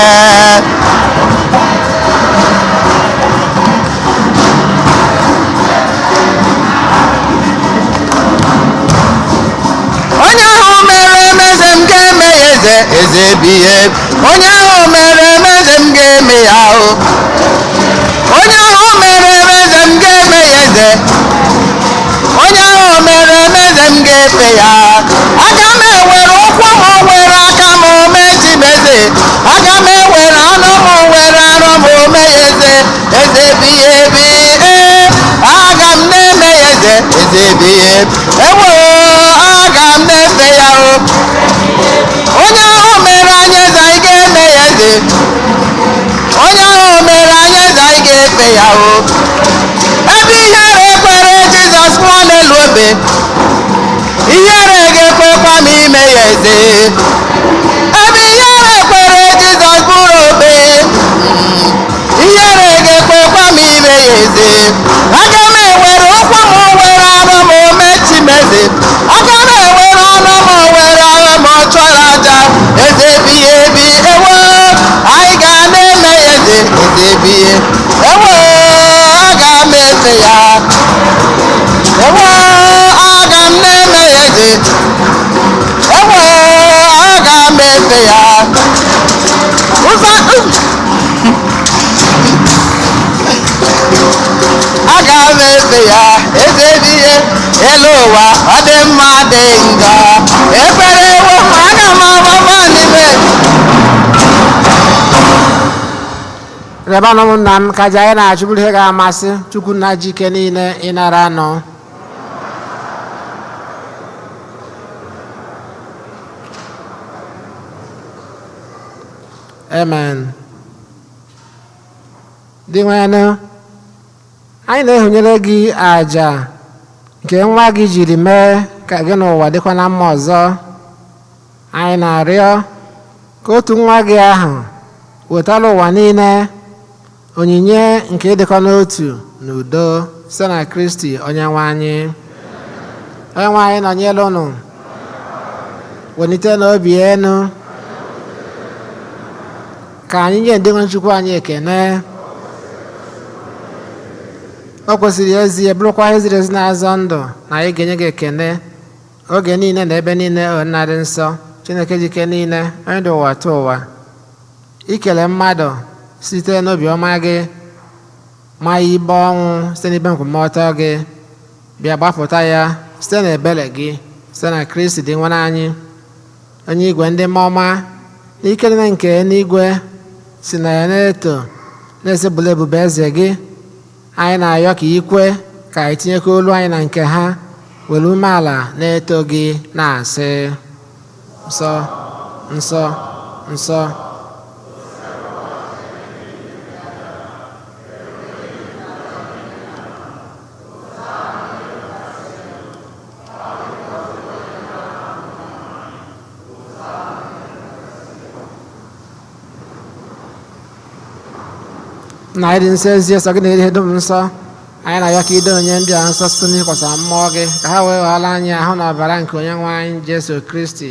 Onye ahụ mere m eze, m ga-eme ya eze, eze ebighị ebi. Onye ahụ mere m eze, m ga-eme ya o. Onye ahụ mere m eze, m ga-eme ya eze. Onye ahụ mere m eze, m ga-efe ya. Aga m ewere ụkwụ m, were aka m mee chi m eze. Aga m ewere ọnụ m, were arụ m mee ya eze, eze ebighị ebi. Ee, aga m na-eme ya eze, eze ebighị ebi. Ewo, aga m na-efe ya o. Onye ahụ mere anyị eze, anyị ga-eme ya eze. Onye ahụ mere anyị eze, anyị ga-efe ya o. Ebe ihere ekwere Jizọs nwụọ n'elu obe, ihere ga-ekwekwa m ime ya eze. Ebe ihere ekwere Jizọs bụrụ obe, ihere ga-ekwekwa m ime ya eze. Aga m ewere ụkwụ m, were arụ m mee chi m eze. Aga m ewere ọnụ m, were arụ m chụọrọ aja, eze ebighị ebi. Ewo, anyị ga na-eme ya eze, eze ebighị ebi. Ewo, aga m efe ya. Ewo, aga m na-eme ya eze. Ewo, aga m efe ya. Ụzọ aga m efe ya, eze ebighị. Elu ụwa ọ dị mma dị njọ, ekpere ewo, aga m agbaba n'ime. Rịaba na ụmụnna m ka aja anyị na-achụ bụrụ ihe ga-amasị Chukwu na ji ike niile ịnara anọ. Amen. Dị nwenụ, anyị na-ehunyere gị àjà nke nwa gị jiri mee ka gị n'ụwa dịkwa na mma ọzọ. Anyị na-arịọ ka otu nwa gị ahụ wetara ụwa niile onyinye nke ịdịkọ n'otu na udo site na Kristi onye nwe anyị. Onye nwe anyị nọnyere unu. Welite n'obi enu ka anyị nye ndị nwe Chukwu anyị ekene. O kwesịrị ezie, bụrụkwa ihe ziri ezi na-azọ ndụ na anyị ga-enye gị ekene oge niile na ebe niile, o Nna dị nsọ, Chineke jike niile, onye dị ụwa tụ ụwa. Ikele mmadụ site n'obiọma gị, ma ya ibe ọnwụ site n'ibe nkwụmọtọ gị, bịa gbapụta ya site n'ebere gị, site na Kristi dị nwere anyị, onye igwe ndị mmụọ ọma na ike niile nke eluigwe si na ya na-eto na-esebụla ebube eze gị. Anyị na-ayọ ka ikwe ka anyị tinyekọ olu anyị na nke ha, were umeala na-eto gị na-asị: nsọ, nsọ, nsọ. Na ịdị nsọ ezie sọ gị na ihe dum nsọ. Anyị na-ayọ ka ide onye ndị a nsọ site n'ịkwasa mmụọ gị, ka ha wee ghọọla anyị ahụ na ọbara nke onye nwe anyị Jesu Kristi,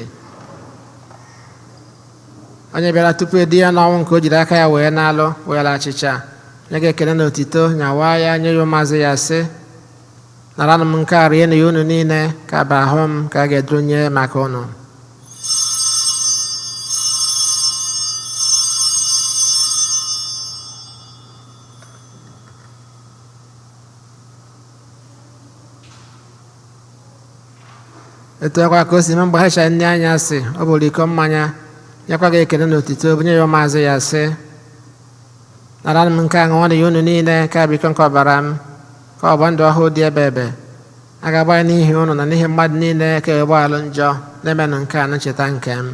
onye bịara tupu edi ya n'ọnwụ nke o jiri aka ya wee na-alụ were achịcha Nye gị ekele na otito, nyawa ya, nye ya ụmụazụ ya, sị: Naranụ m nke a, rienụ ya unu niile, ka bụ ahụ m ka a ga-eduru nye maka unu. Etu akwa ka o si mee mgbe ha chara nri anyasị, ọ bụrụ iko mmanya, nyekwa gị ekele na otito, bunye ya ụmụazụ ya, sị: Naranụ m nke a, ṅụọnụ ya unu niile, ka bụ iko nke ọbara m, ka ọ bụ ndụ ọhụụ dị ebe ebe a ga-agba ya n'ihi unu na n'ihi mmadụ niile ka e gbaalụ njọ. Na-emenụ nke a na ncheta nke m.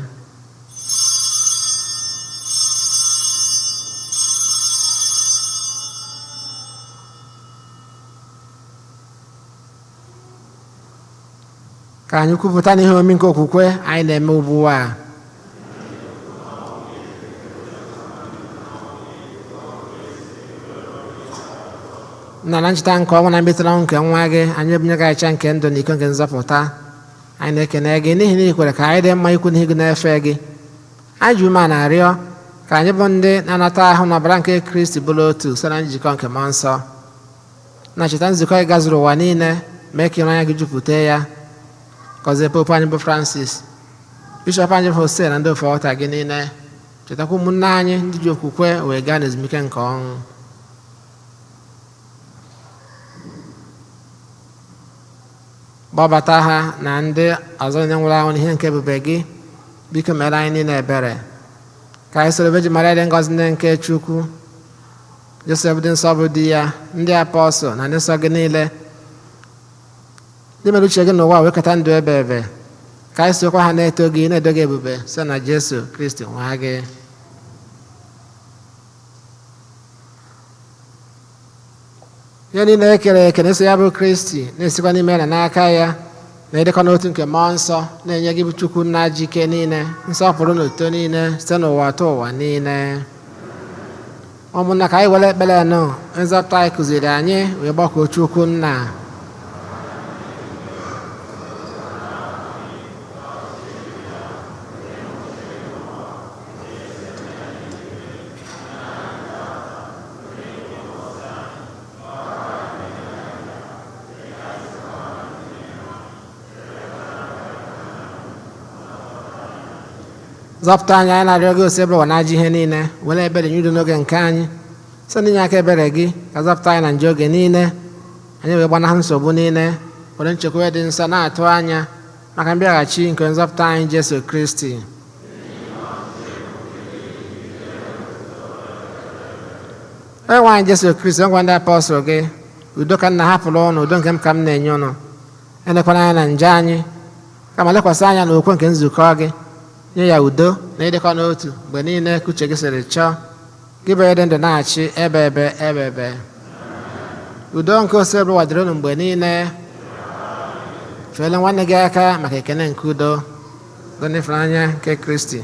Ka anyị kwupụta n'ihe omimi nke okwukwe anyị na-eme ugbu a. Nna, na ncheta nke ọnwụ na mbilite n'ọnwụ nke nwa gị, anyị ebunye gị achịcha nke ndụ na iko nke nzọpụta. Anyị na-ekene gị n'ihi na ị kwere ka anyị dị mma ikwu n'ihu gị na-efe gị. Anyị ji umeala na-arịọ ka anyị bụ ndị na-anata ahụ na ọbara nke Kristi bụrụ otu site na njikọ nke mmụọ nsọ. Na cheta nzukọ gị gazuru ụwa niile, mee ka ịhụnanya gị jupụta ya. Gọzie Popu anyị bụ Francis, Bishọp anyị bụ Hosea na ndị ofe ọta gị niile. Chetakwa ụmụnne anyị ndị ji okwukwe wee gaa n'ezumike nke ọnwụ. Gbabata ha na ndị ọzọ niile nwụrụ anwụ n'ihe nke ebube gị. Biko mere anyị niile ebere, ka anyị soro Virgin Maria dị ngọzi, nne nke Chukwu, Josef dị nsọ bụ di ya, ndị apọstụl na ndị nsọ gị niile ndị mere uche gị n'ụwa wee keta ndụ ebe ebe, ka anyị sokwa ha na-eto gị, na-edo gị ebube site na Jesu Kristi nwa gị. Ihe niile e kere eke na-eso ya bụ Kristi, na-esikwa n'ime na n'aka ya na-edekọ n'otu nke mmụọ nsọ, na-enye gị bụ Chukwu nna ji ike niile nsọpụrụ na otuto niile site n'ụwa tụ ụwa niile. Ụmụnna, ka anyị were ekpere nụ nzọpụta anyị kụziri anyị wee gbakọọ Chukwu nna. Zọpụta anyị, anyị na-arịọ gị, Osebụrụwa na ajọ ihe niile. Were ebere nye udo n'oge nke anyị. Site n'inye aka ebere gị, ka zọpụta anyị na nje oge niile, anyị wee gbanahụ nsogbu niile, were nchekwaba dị nsọ na-atụ anya maka mbịaghachi nke nzọpụta anyị Jesu Kristi. Onye nwe anyị Jesu Kristi, ngwa ndị apọstụl gị: "Udo ka m na-ahapụrụ ụnụ, udo nke m ka m na-enye ụnụ. Elekwana anya na nje anyị, kama lekwasị anya na okwukwe nke nzukọ gị. Nye ya udo na ịdịkọ n'otu mgbe niile ka uche gị siri chọọ, gị bụ onye dị ndụ na-achị ebe ebe ebe ebe." Udo nke Osebụrụwa dịrị unu mgbe niile. Feele nwanne gị aka maka ekene nke udo. Udo na ịfụnanya nke Kristi.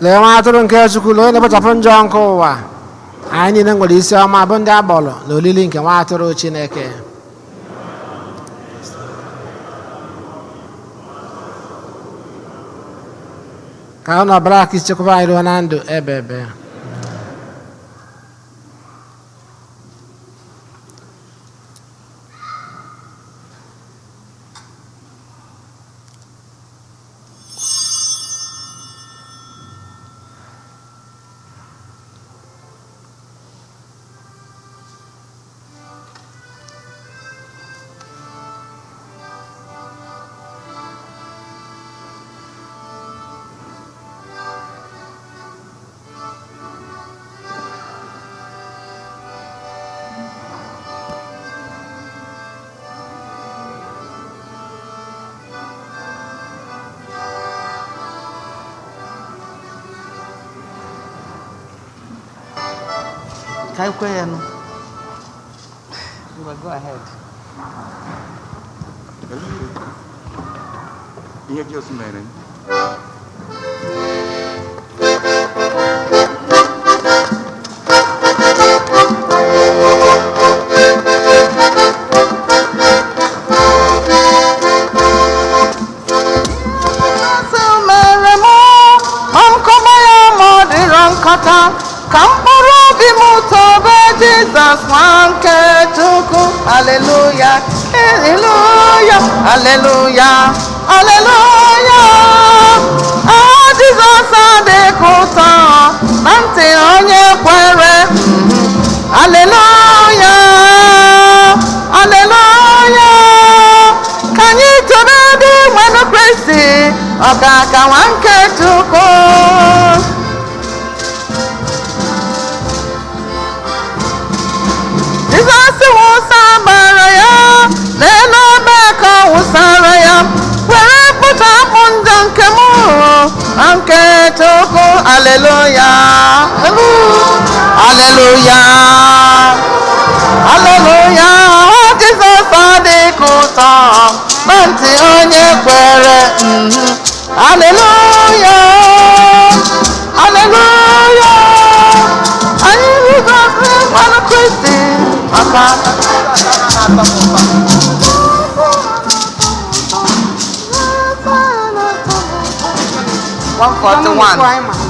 Lee nwa atụrụ nke Chukwu, lee onye na-ekpochapụ njọ nke ụwa. Anyị niile nwere isi ọma bụ ndị agbọrọ na olili nke nwa atụrụ Chineke. Ka ọ nọbara aka ichekwaba anyị ruo na ndụ ebe ebe. Ka anyị kwe ya nụ. Ngwa, go ahead. Ihe Jizọs mere. Jizọs mere mụ, ma nkọma ya ma ọ dịrọ nkọta, ka mkpụrụ obi m tobe Jizọs nwa nke Chukwu. Aleluya, aleluya, aleluya, aleluya. Ah, Jizọs adịghị ụtọ na ntị onye kwere. Aleluya, aleluya. Ka anyị tobe dị nwanụ Kristi, ọkaka nwa nke Chukwu. Jizọs wụsa bara ya n'elu obe ka ọ wụsara ya, were kpochapụ njọ nke mụ na nke Chukwu. Aleluya, aleluya, aleluya. Jizọs adịghị ụtọ na ntị onye kwere. Aleluya, aleluya. Anyị Jizọs mmanụ Kristi maka $141.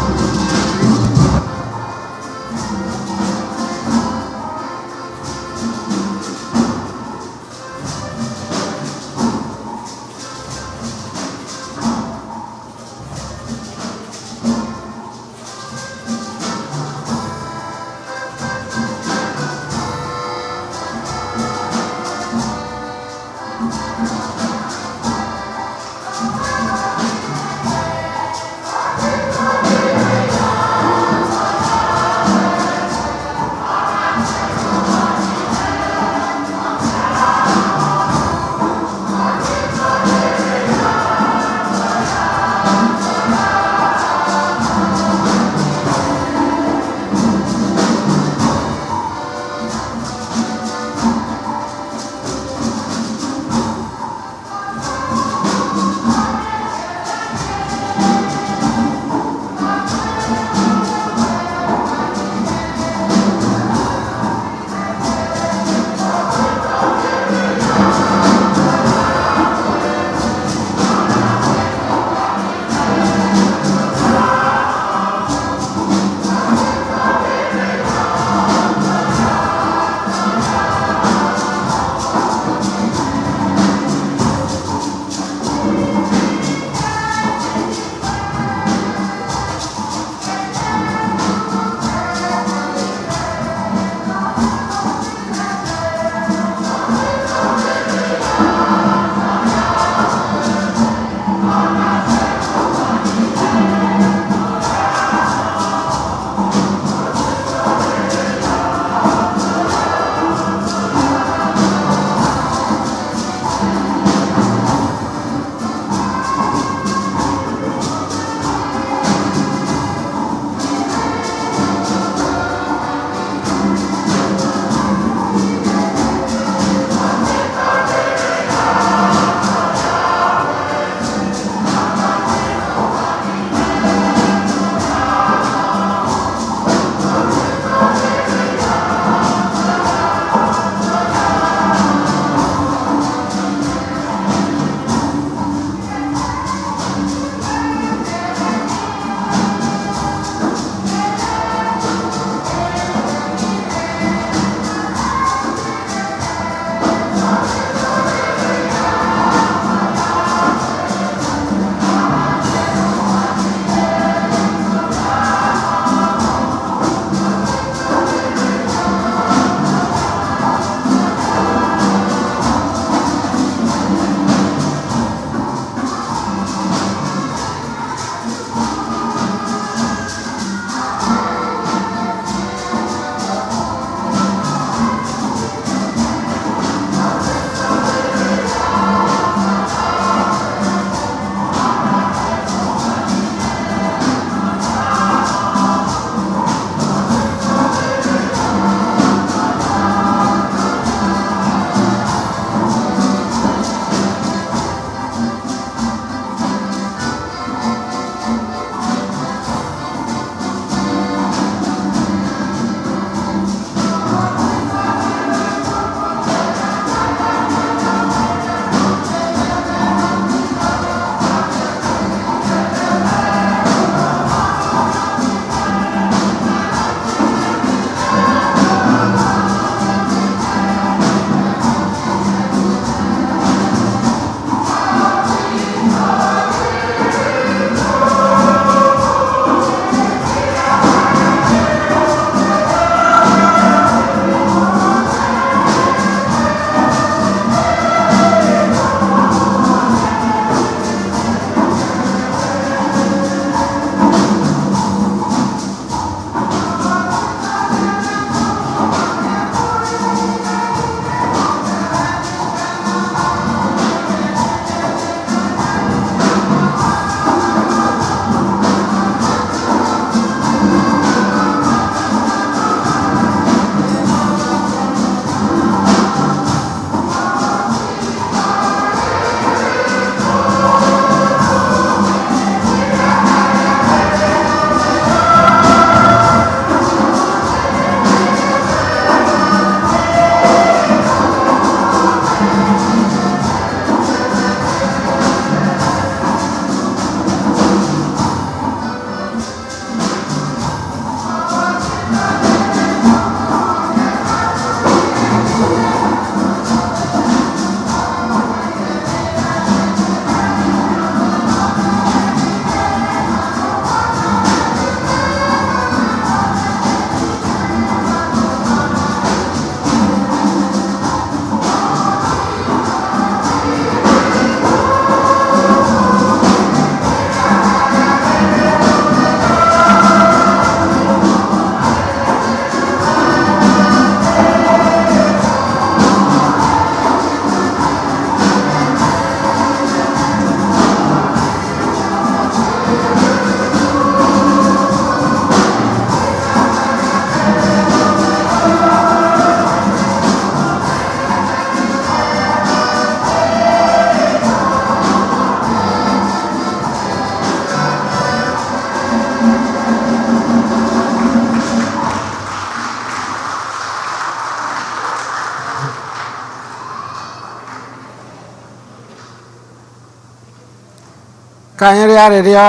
Ka anyị rịọ arịrịọ.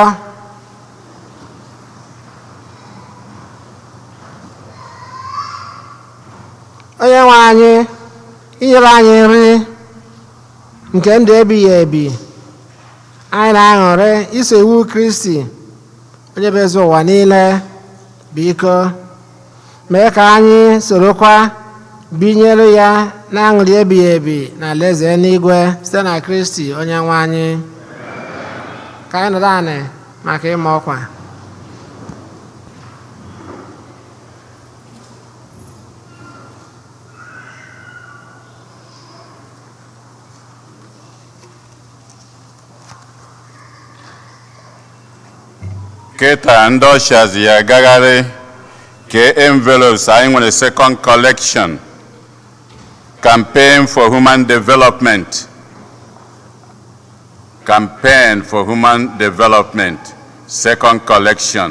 Onye nwe anyị, inyere anyị nri nke ndụ ebighị ebi, anyị na-aṅụrị iso iwu Kristi, onye bụ eze ụwa niile. Biko mee ka anyị sorokwa binyere ya na aṅụrị ebighị ebi na alaeze eluigwe, site na Kristi onye nwe anyị. Ka anyị nọdụ anị maka ịma ọkwa. Kịta ndị ushers ya agagharị kee envelopes. Anyị nwere second collection, Campaign for Human Development, Campaign for Human Development second collection.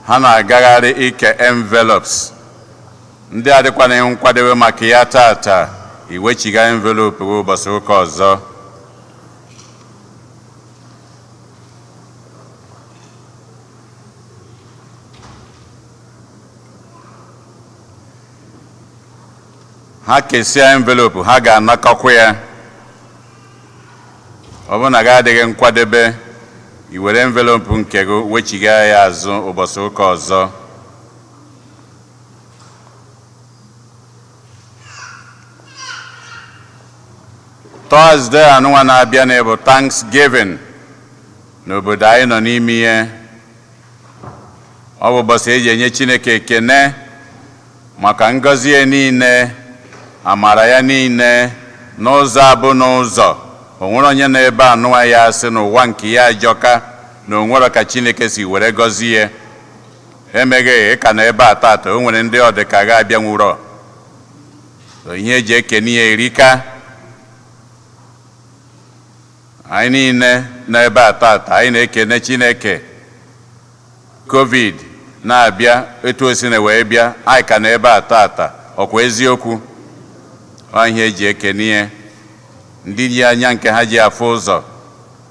Ha na-agagharị ike envelopes. Ndị adịkwana nkwadobe maka ya tata, iwechiga envelope gị ụbọchị ụka ọzọ. Ha kesia envelope, ha ga-anakọkwa ya. Ọ bụrụ na gị adịghị nkwadebe, i were envelope nke gị wechiga ya azụ ụbọchị ụka ọzọ. Thursday anụnwa na-abịa na bụ Thanksgiving n'obodo anyị nọ n'ime ihe. Ọ bụ ụbọchị eji enye Chineke ekene maka ngọzi ya niile, amara ya niile n'ụzọ abụ n'ụzọ. O nwere onye nọ ebe anụnwa ya asị n'ụwa nke ya ajọka na o nwere ka Chineke si were gọzie emeghị ịka na ebe a tata? O nwere ndị ọ dị ka ga abịa nwụrọ. So ihe eji ekene ya erika. Anyị niile nọ ebe a tata, anyị na-ekene Chineke. COVID na-abịa etu o si na wee bịa, anyị ka nọ ebe a tata. Ọkwa eziokwu? Ọ ihe eji ekene ya. Ndị ji anya nke ha ji afụ ụzọ,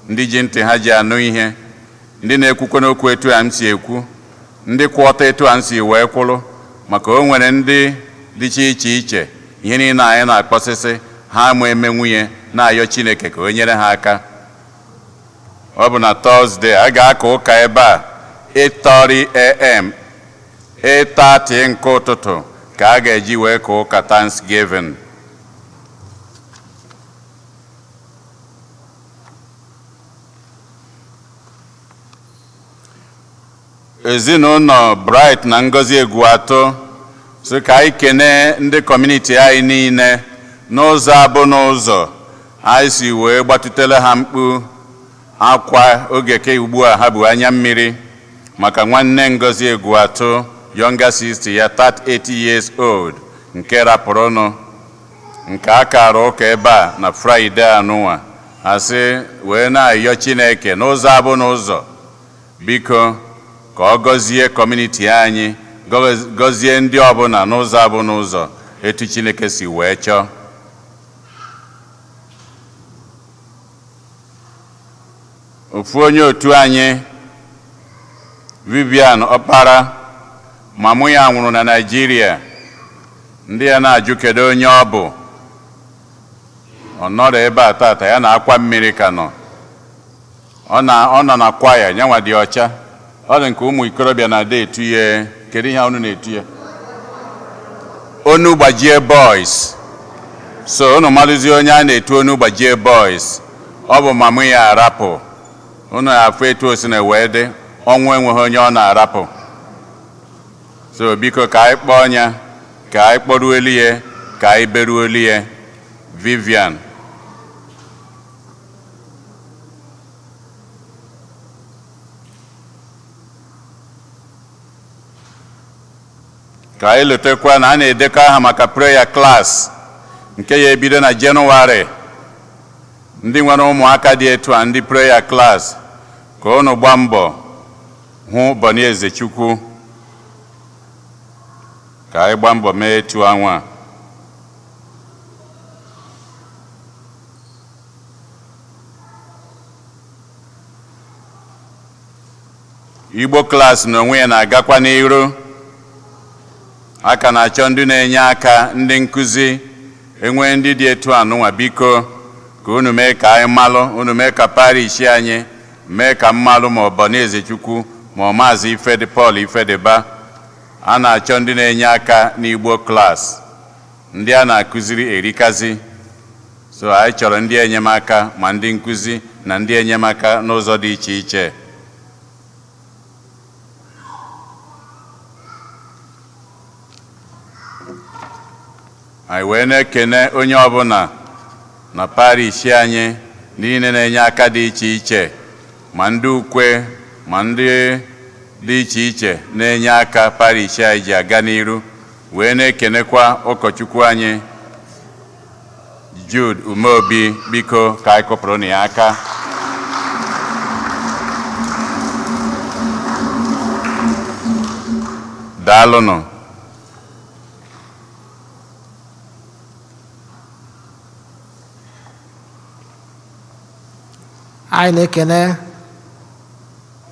ndị ji ntị ha ji anụ ihe, ndị na-ekwukwe n'okwu etu a m si ekwu, ndị kwụ ọtọ etu a m si wee kwụrụ, maka o nwere ndị dịcha iche iche ihe niile anyị na-akpọsịsị ha ama eme nwunye, na-ayọ Chineke ka o nyere ha aka. Ọ bụ na Thursday a ga-aka ụka ebe a 8:30 a.m., 8:30 nke ụtụtụ ka a ga-eji wee ka ụka Thanksgiving. Ezinụlọ Bright na Ngozi Egwuatụ sị ka anyị kenee ndị community anyị niile n'ụzọ abụ n'ụzọ anyị si wee gbatụtele ha mkpu akwa oge ke ugbu a ha bụ anya mmiri maka nwanne Ngozi Egwuatụ, younger sister ya, 38 years old, nke rapụrụnụ, nke a kara ụka ebe a na Friday anụnwa. Asị wee na-ayọ Chineke n'ụzọ abụ n'ụzọ, biko ka ọ gọzie community anyị, gọzie ndị ọbụla n'ụzọ abụ n'ụzọ etu Chineke si wee chọọ. Ofu onye otu anyị, Vivian Ọkpara, mamụ ya nwụrụ na Naịjirịa. Ndị ya na-ajụ kedu onye ọ bụ. Ọ nọrọ ebe a tata, ya na akwa mmiri ka nọ. Ọ nọ na kwaya nyanwa dị ọcha. Ọ dị nke ụmụ ikorobịa na-ada etu ya. Kedu ihe unu na-etu ya? Onu Gbajie Boys. So unu malụzie onye a na-etu Onu Gbajie Boys. Ọ bụ mamụ ya arapụ. Unu afụ etu o si na wee dị. Ọnwụ enweghị onye ọ na-arapụ. So biko ka anyị kpọọ ya, ka anyị kpọruolu ya, ka anyị beruolu ya. Vivian. Ka anyị letakwa na a na-edekọ aha maka prayer class nke ya ebido na Jenụwarị. Ndị nwere ụmụaka dị etu a, ndị prayer class, ka unu gbaa mbọ hụ Boni Ezechukwu, ka anyị gbaa mbọ mee etu anwa. Igbo class n'onwe ya na-agakwa n'iru. A ka na-achọ ndị na-enye aka, ndị nkụzi. Enwee ndị dị etu anụnwa, biko ka unu mee ka anyị malụ, unu mee ka parish anyị mee ka mmalụ, ma ọ bụ n'Ezechukwu, ma ọ Maazị Ifedi Paul Ifediba. A na-achọ ndị na-enye aka n'Igbo class. Ndị a na-akụziri erikazi, so anyị chọrọ ndị enyemaka, ma ndị nkụzi na ndị enyemaka n'ụzọ dị iche iche. Anyị wee na-ekene onye ọbụla na parish anyị niile na-enye aka dị iche iche, ma ndị ukwe, ma ndị dị iche iche na-enye aka parish anyị ji aga n'iru. Wee na-ekenekwa ụkọchukwu anyị Jude Umeobi. Biko ka anyị kụpụrụ na ya aka. Daalụnụ. Anyị na-ekene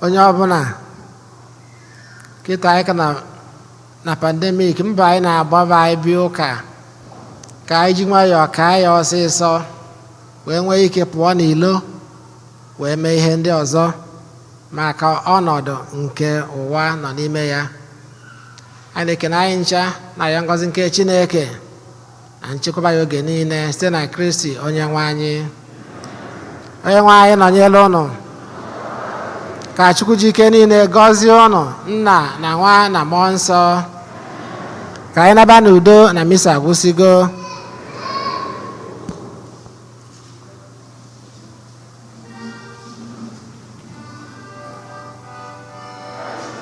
onye ọbụla. Kịta anyị ka na pandemic, mba anyị na-agbaba, anyị bịa ụka ka anyị ji nwayọọ kaa ya ọsịsọ, wee nwee ike pụọ n'ilo wee mee ihe ndị ọzọ maka ọnọdụ nke ụwa nọ n'ime ya. Anyị na-ekene anyị ncha na ya ngọzi nke Chineke na nchekwaba ya oge niile site na Kristi onye nwe anyị. Onye nwe anyị nọnyere ụnụ. Ka Chukwu ji ike niile gọzie ụnụ, Nna na Nwa na Mmụọ Nsọ. Ka anyị naba n'udo na misa gwụsịgo.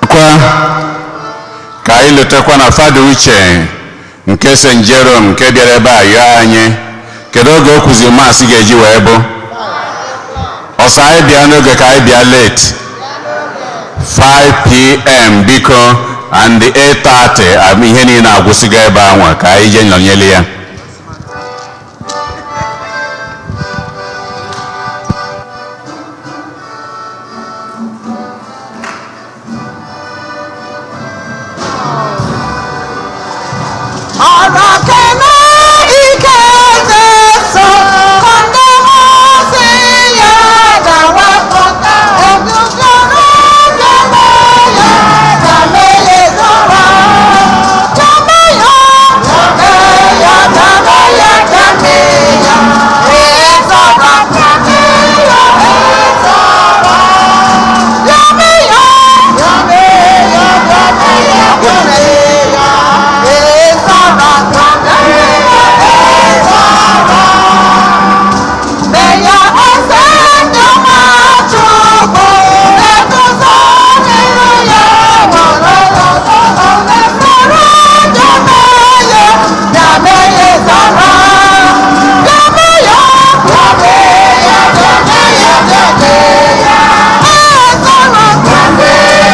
Kwa ka anyị letakwa na Fada Uche nke St. Jerome nke bịara ebe a yọọ anyị, kedu oge o kwuzi Mass ga-eji wee bụ? Ọsọ anyị bịa n'oge ka anyị bịa late? 5 p.m., biko, and 8:30 ihe niile agwụsịgo ebe anwa. Ka anyị jee nọnyere ya. Ọ̀rọ̀ kẹ́.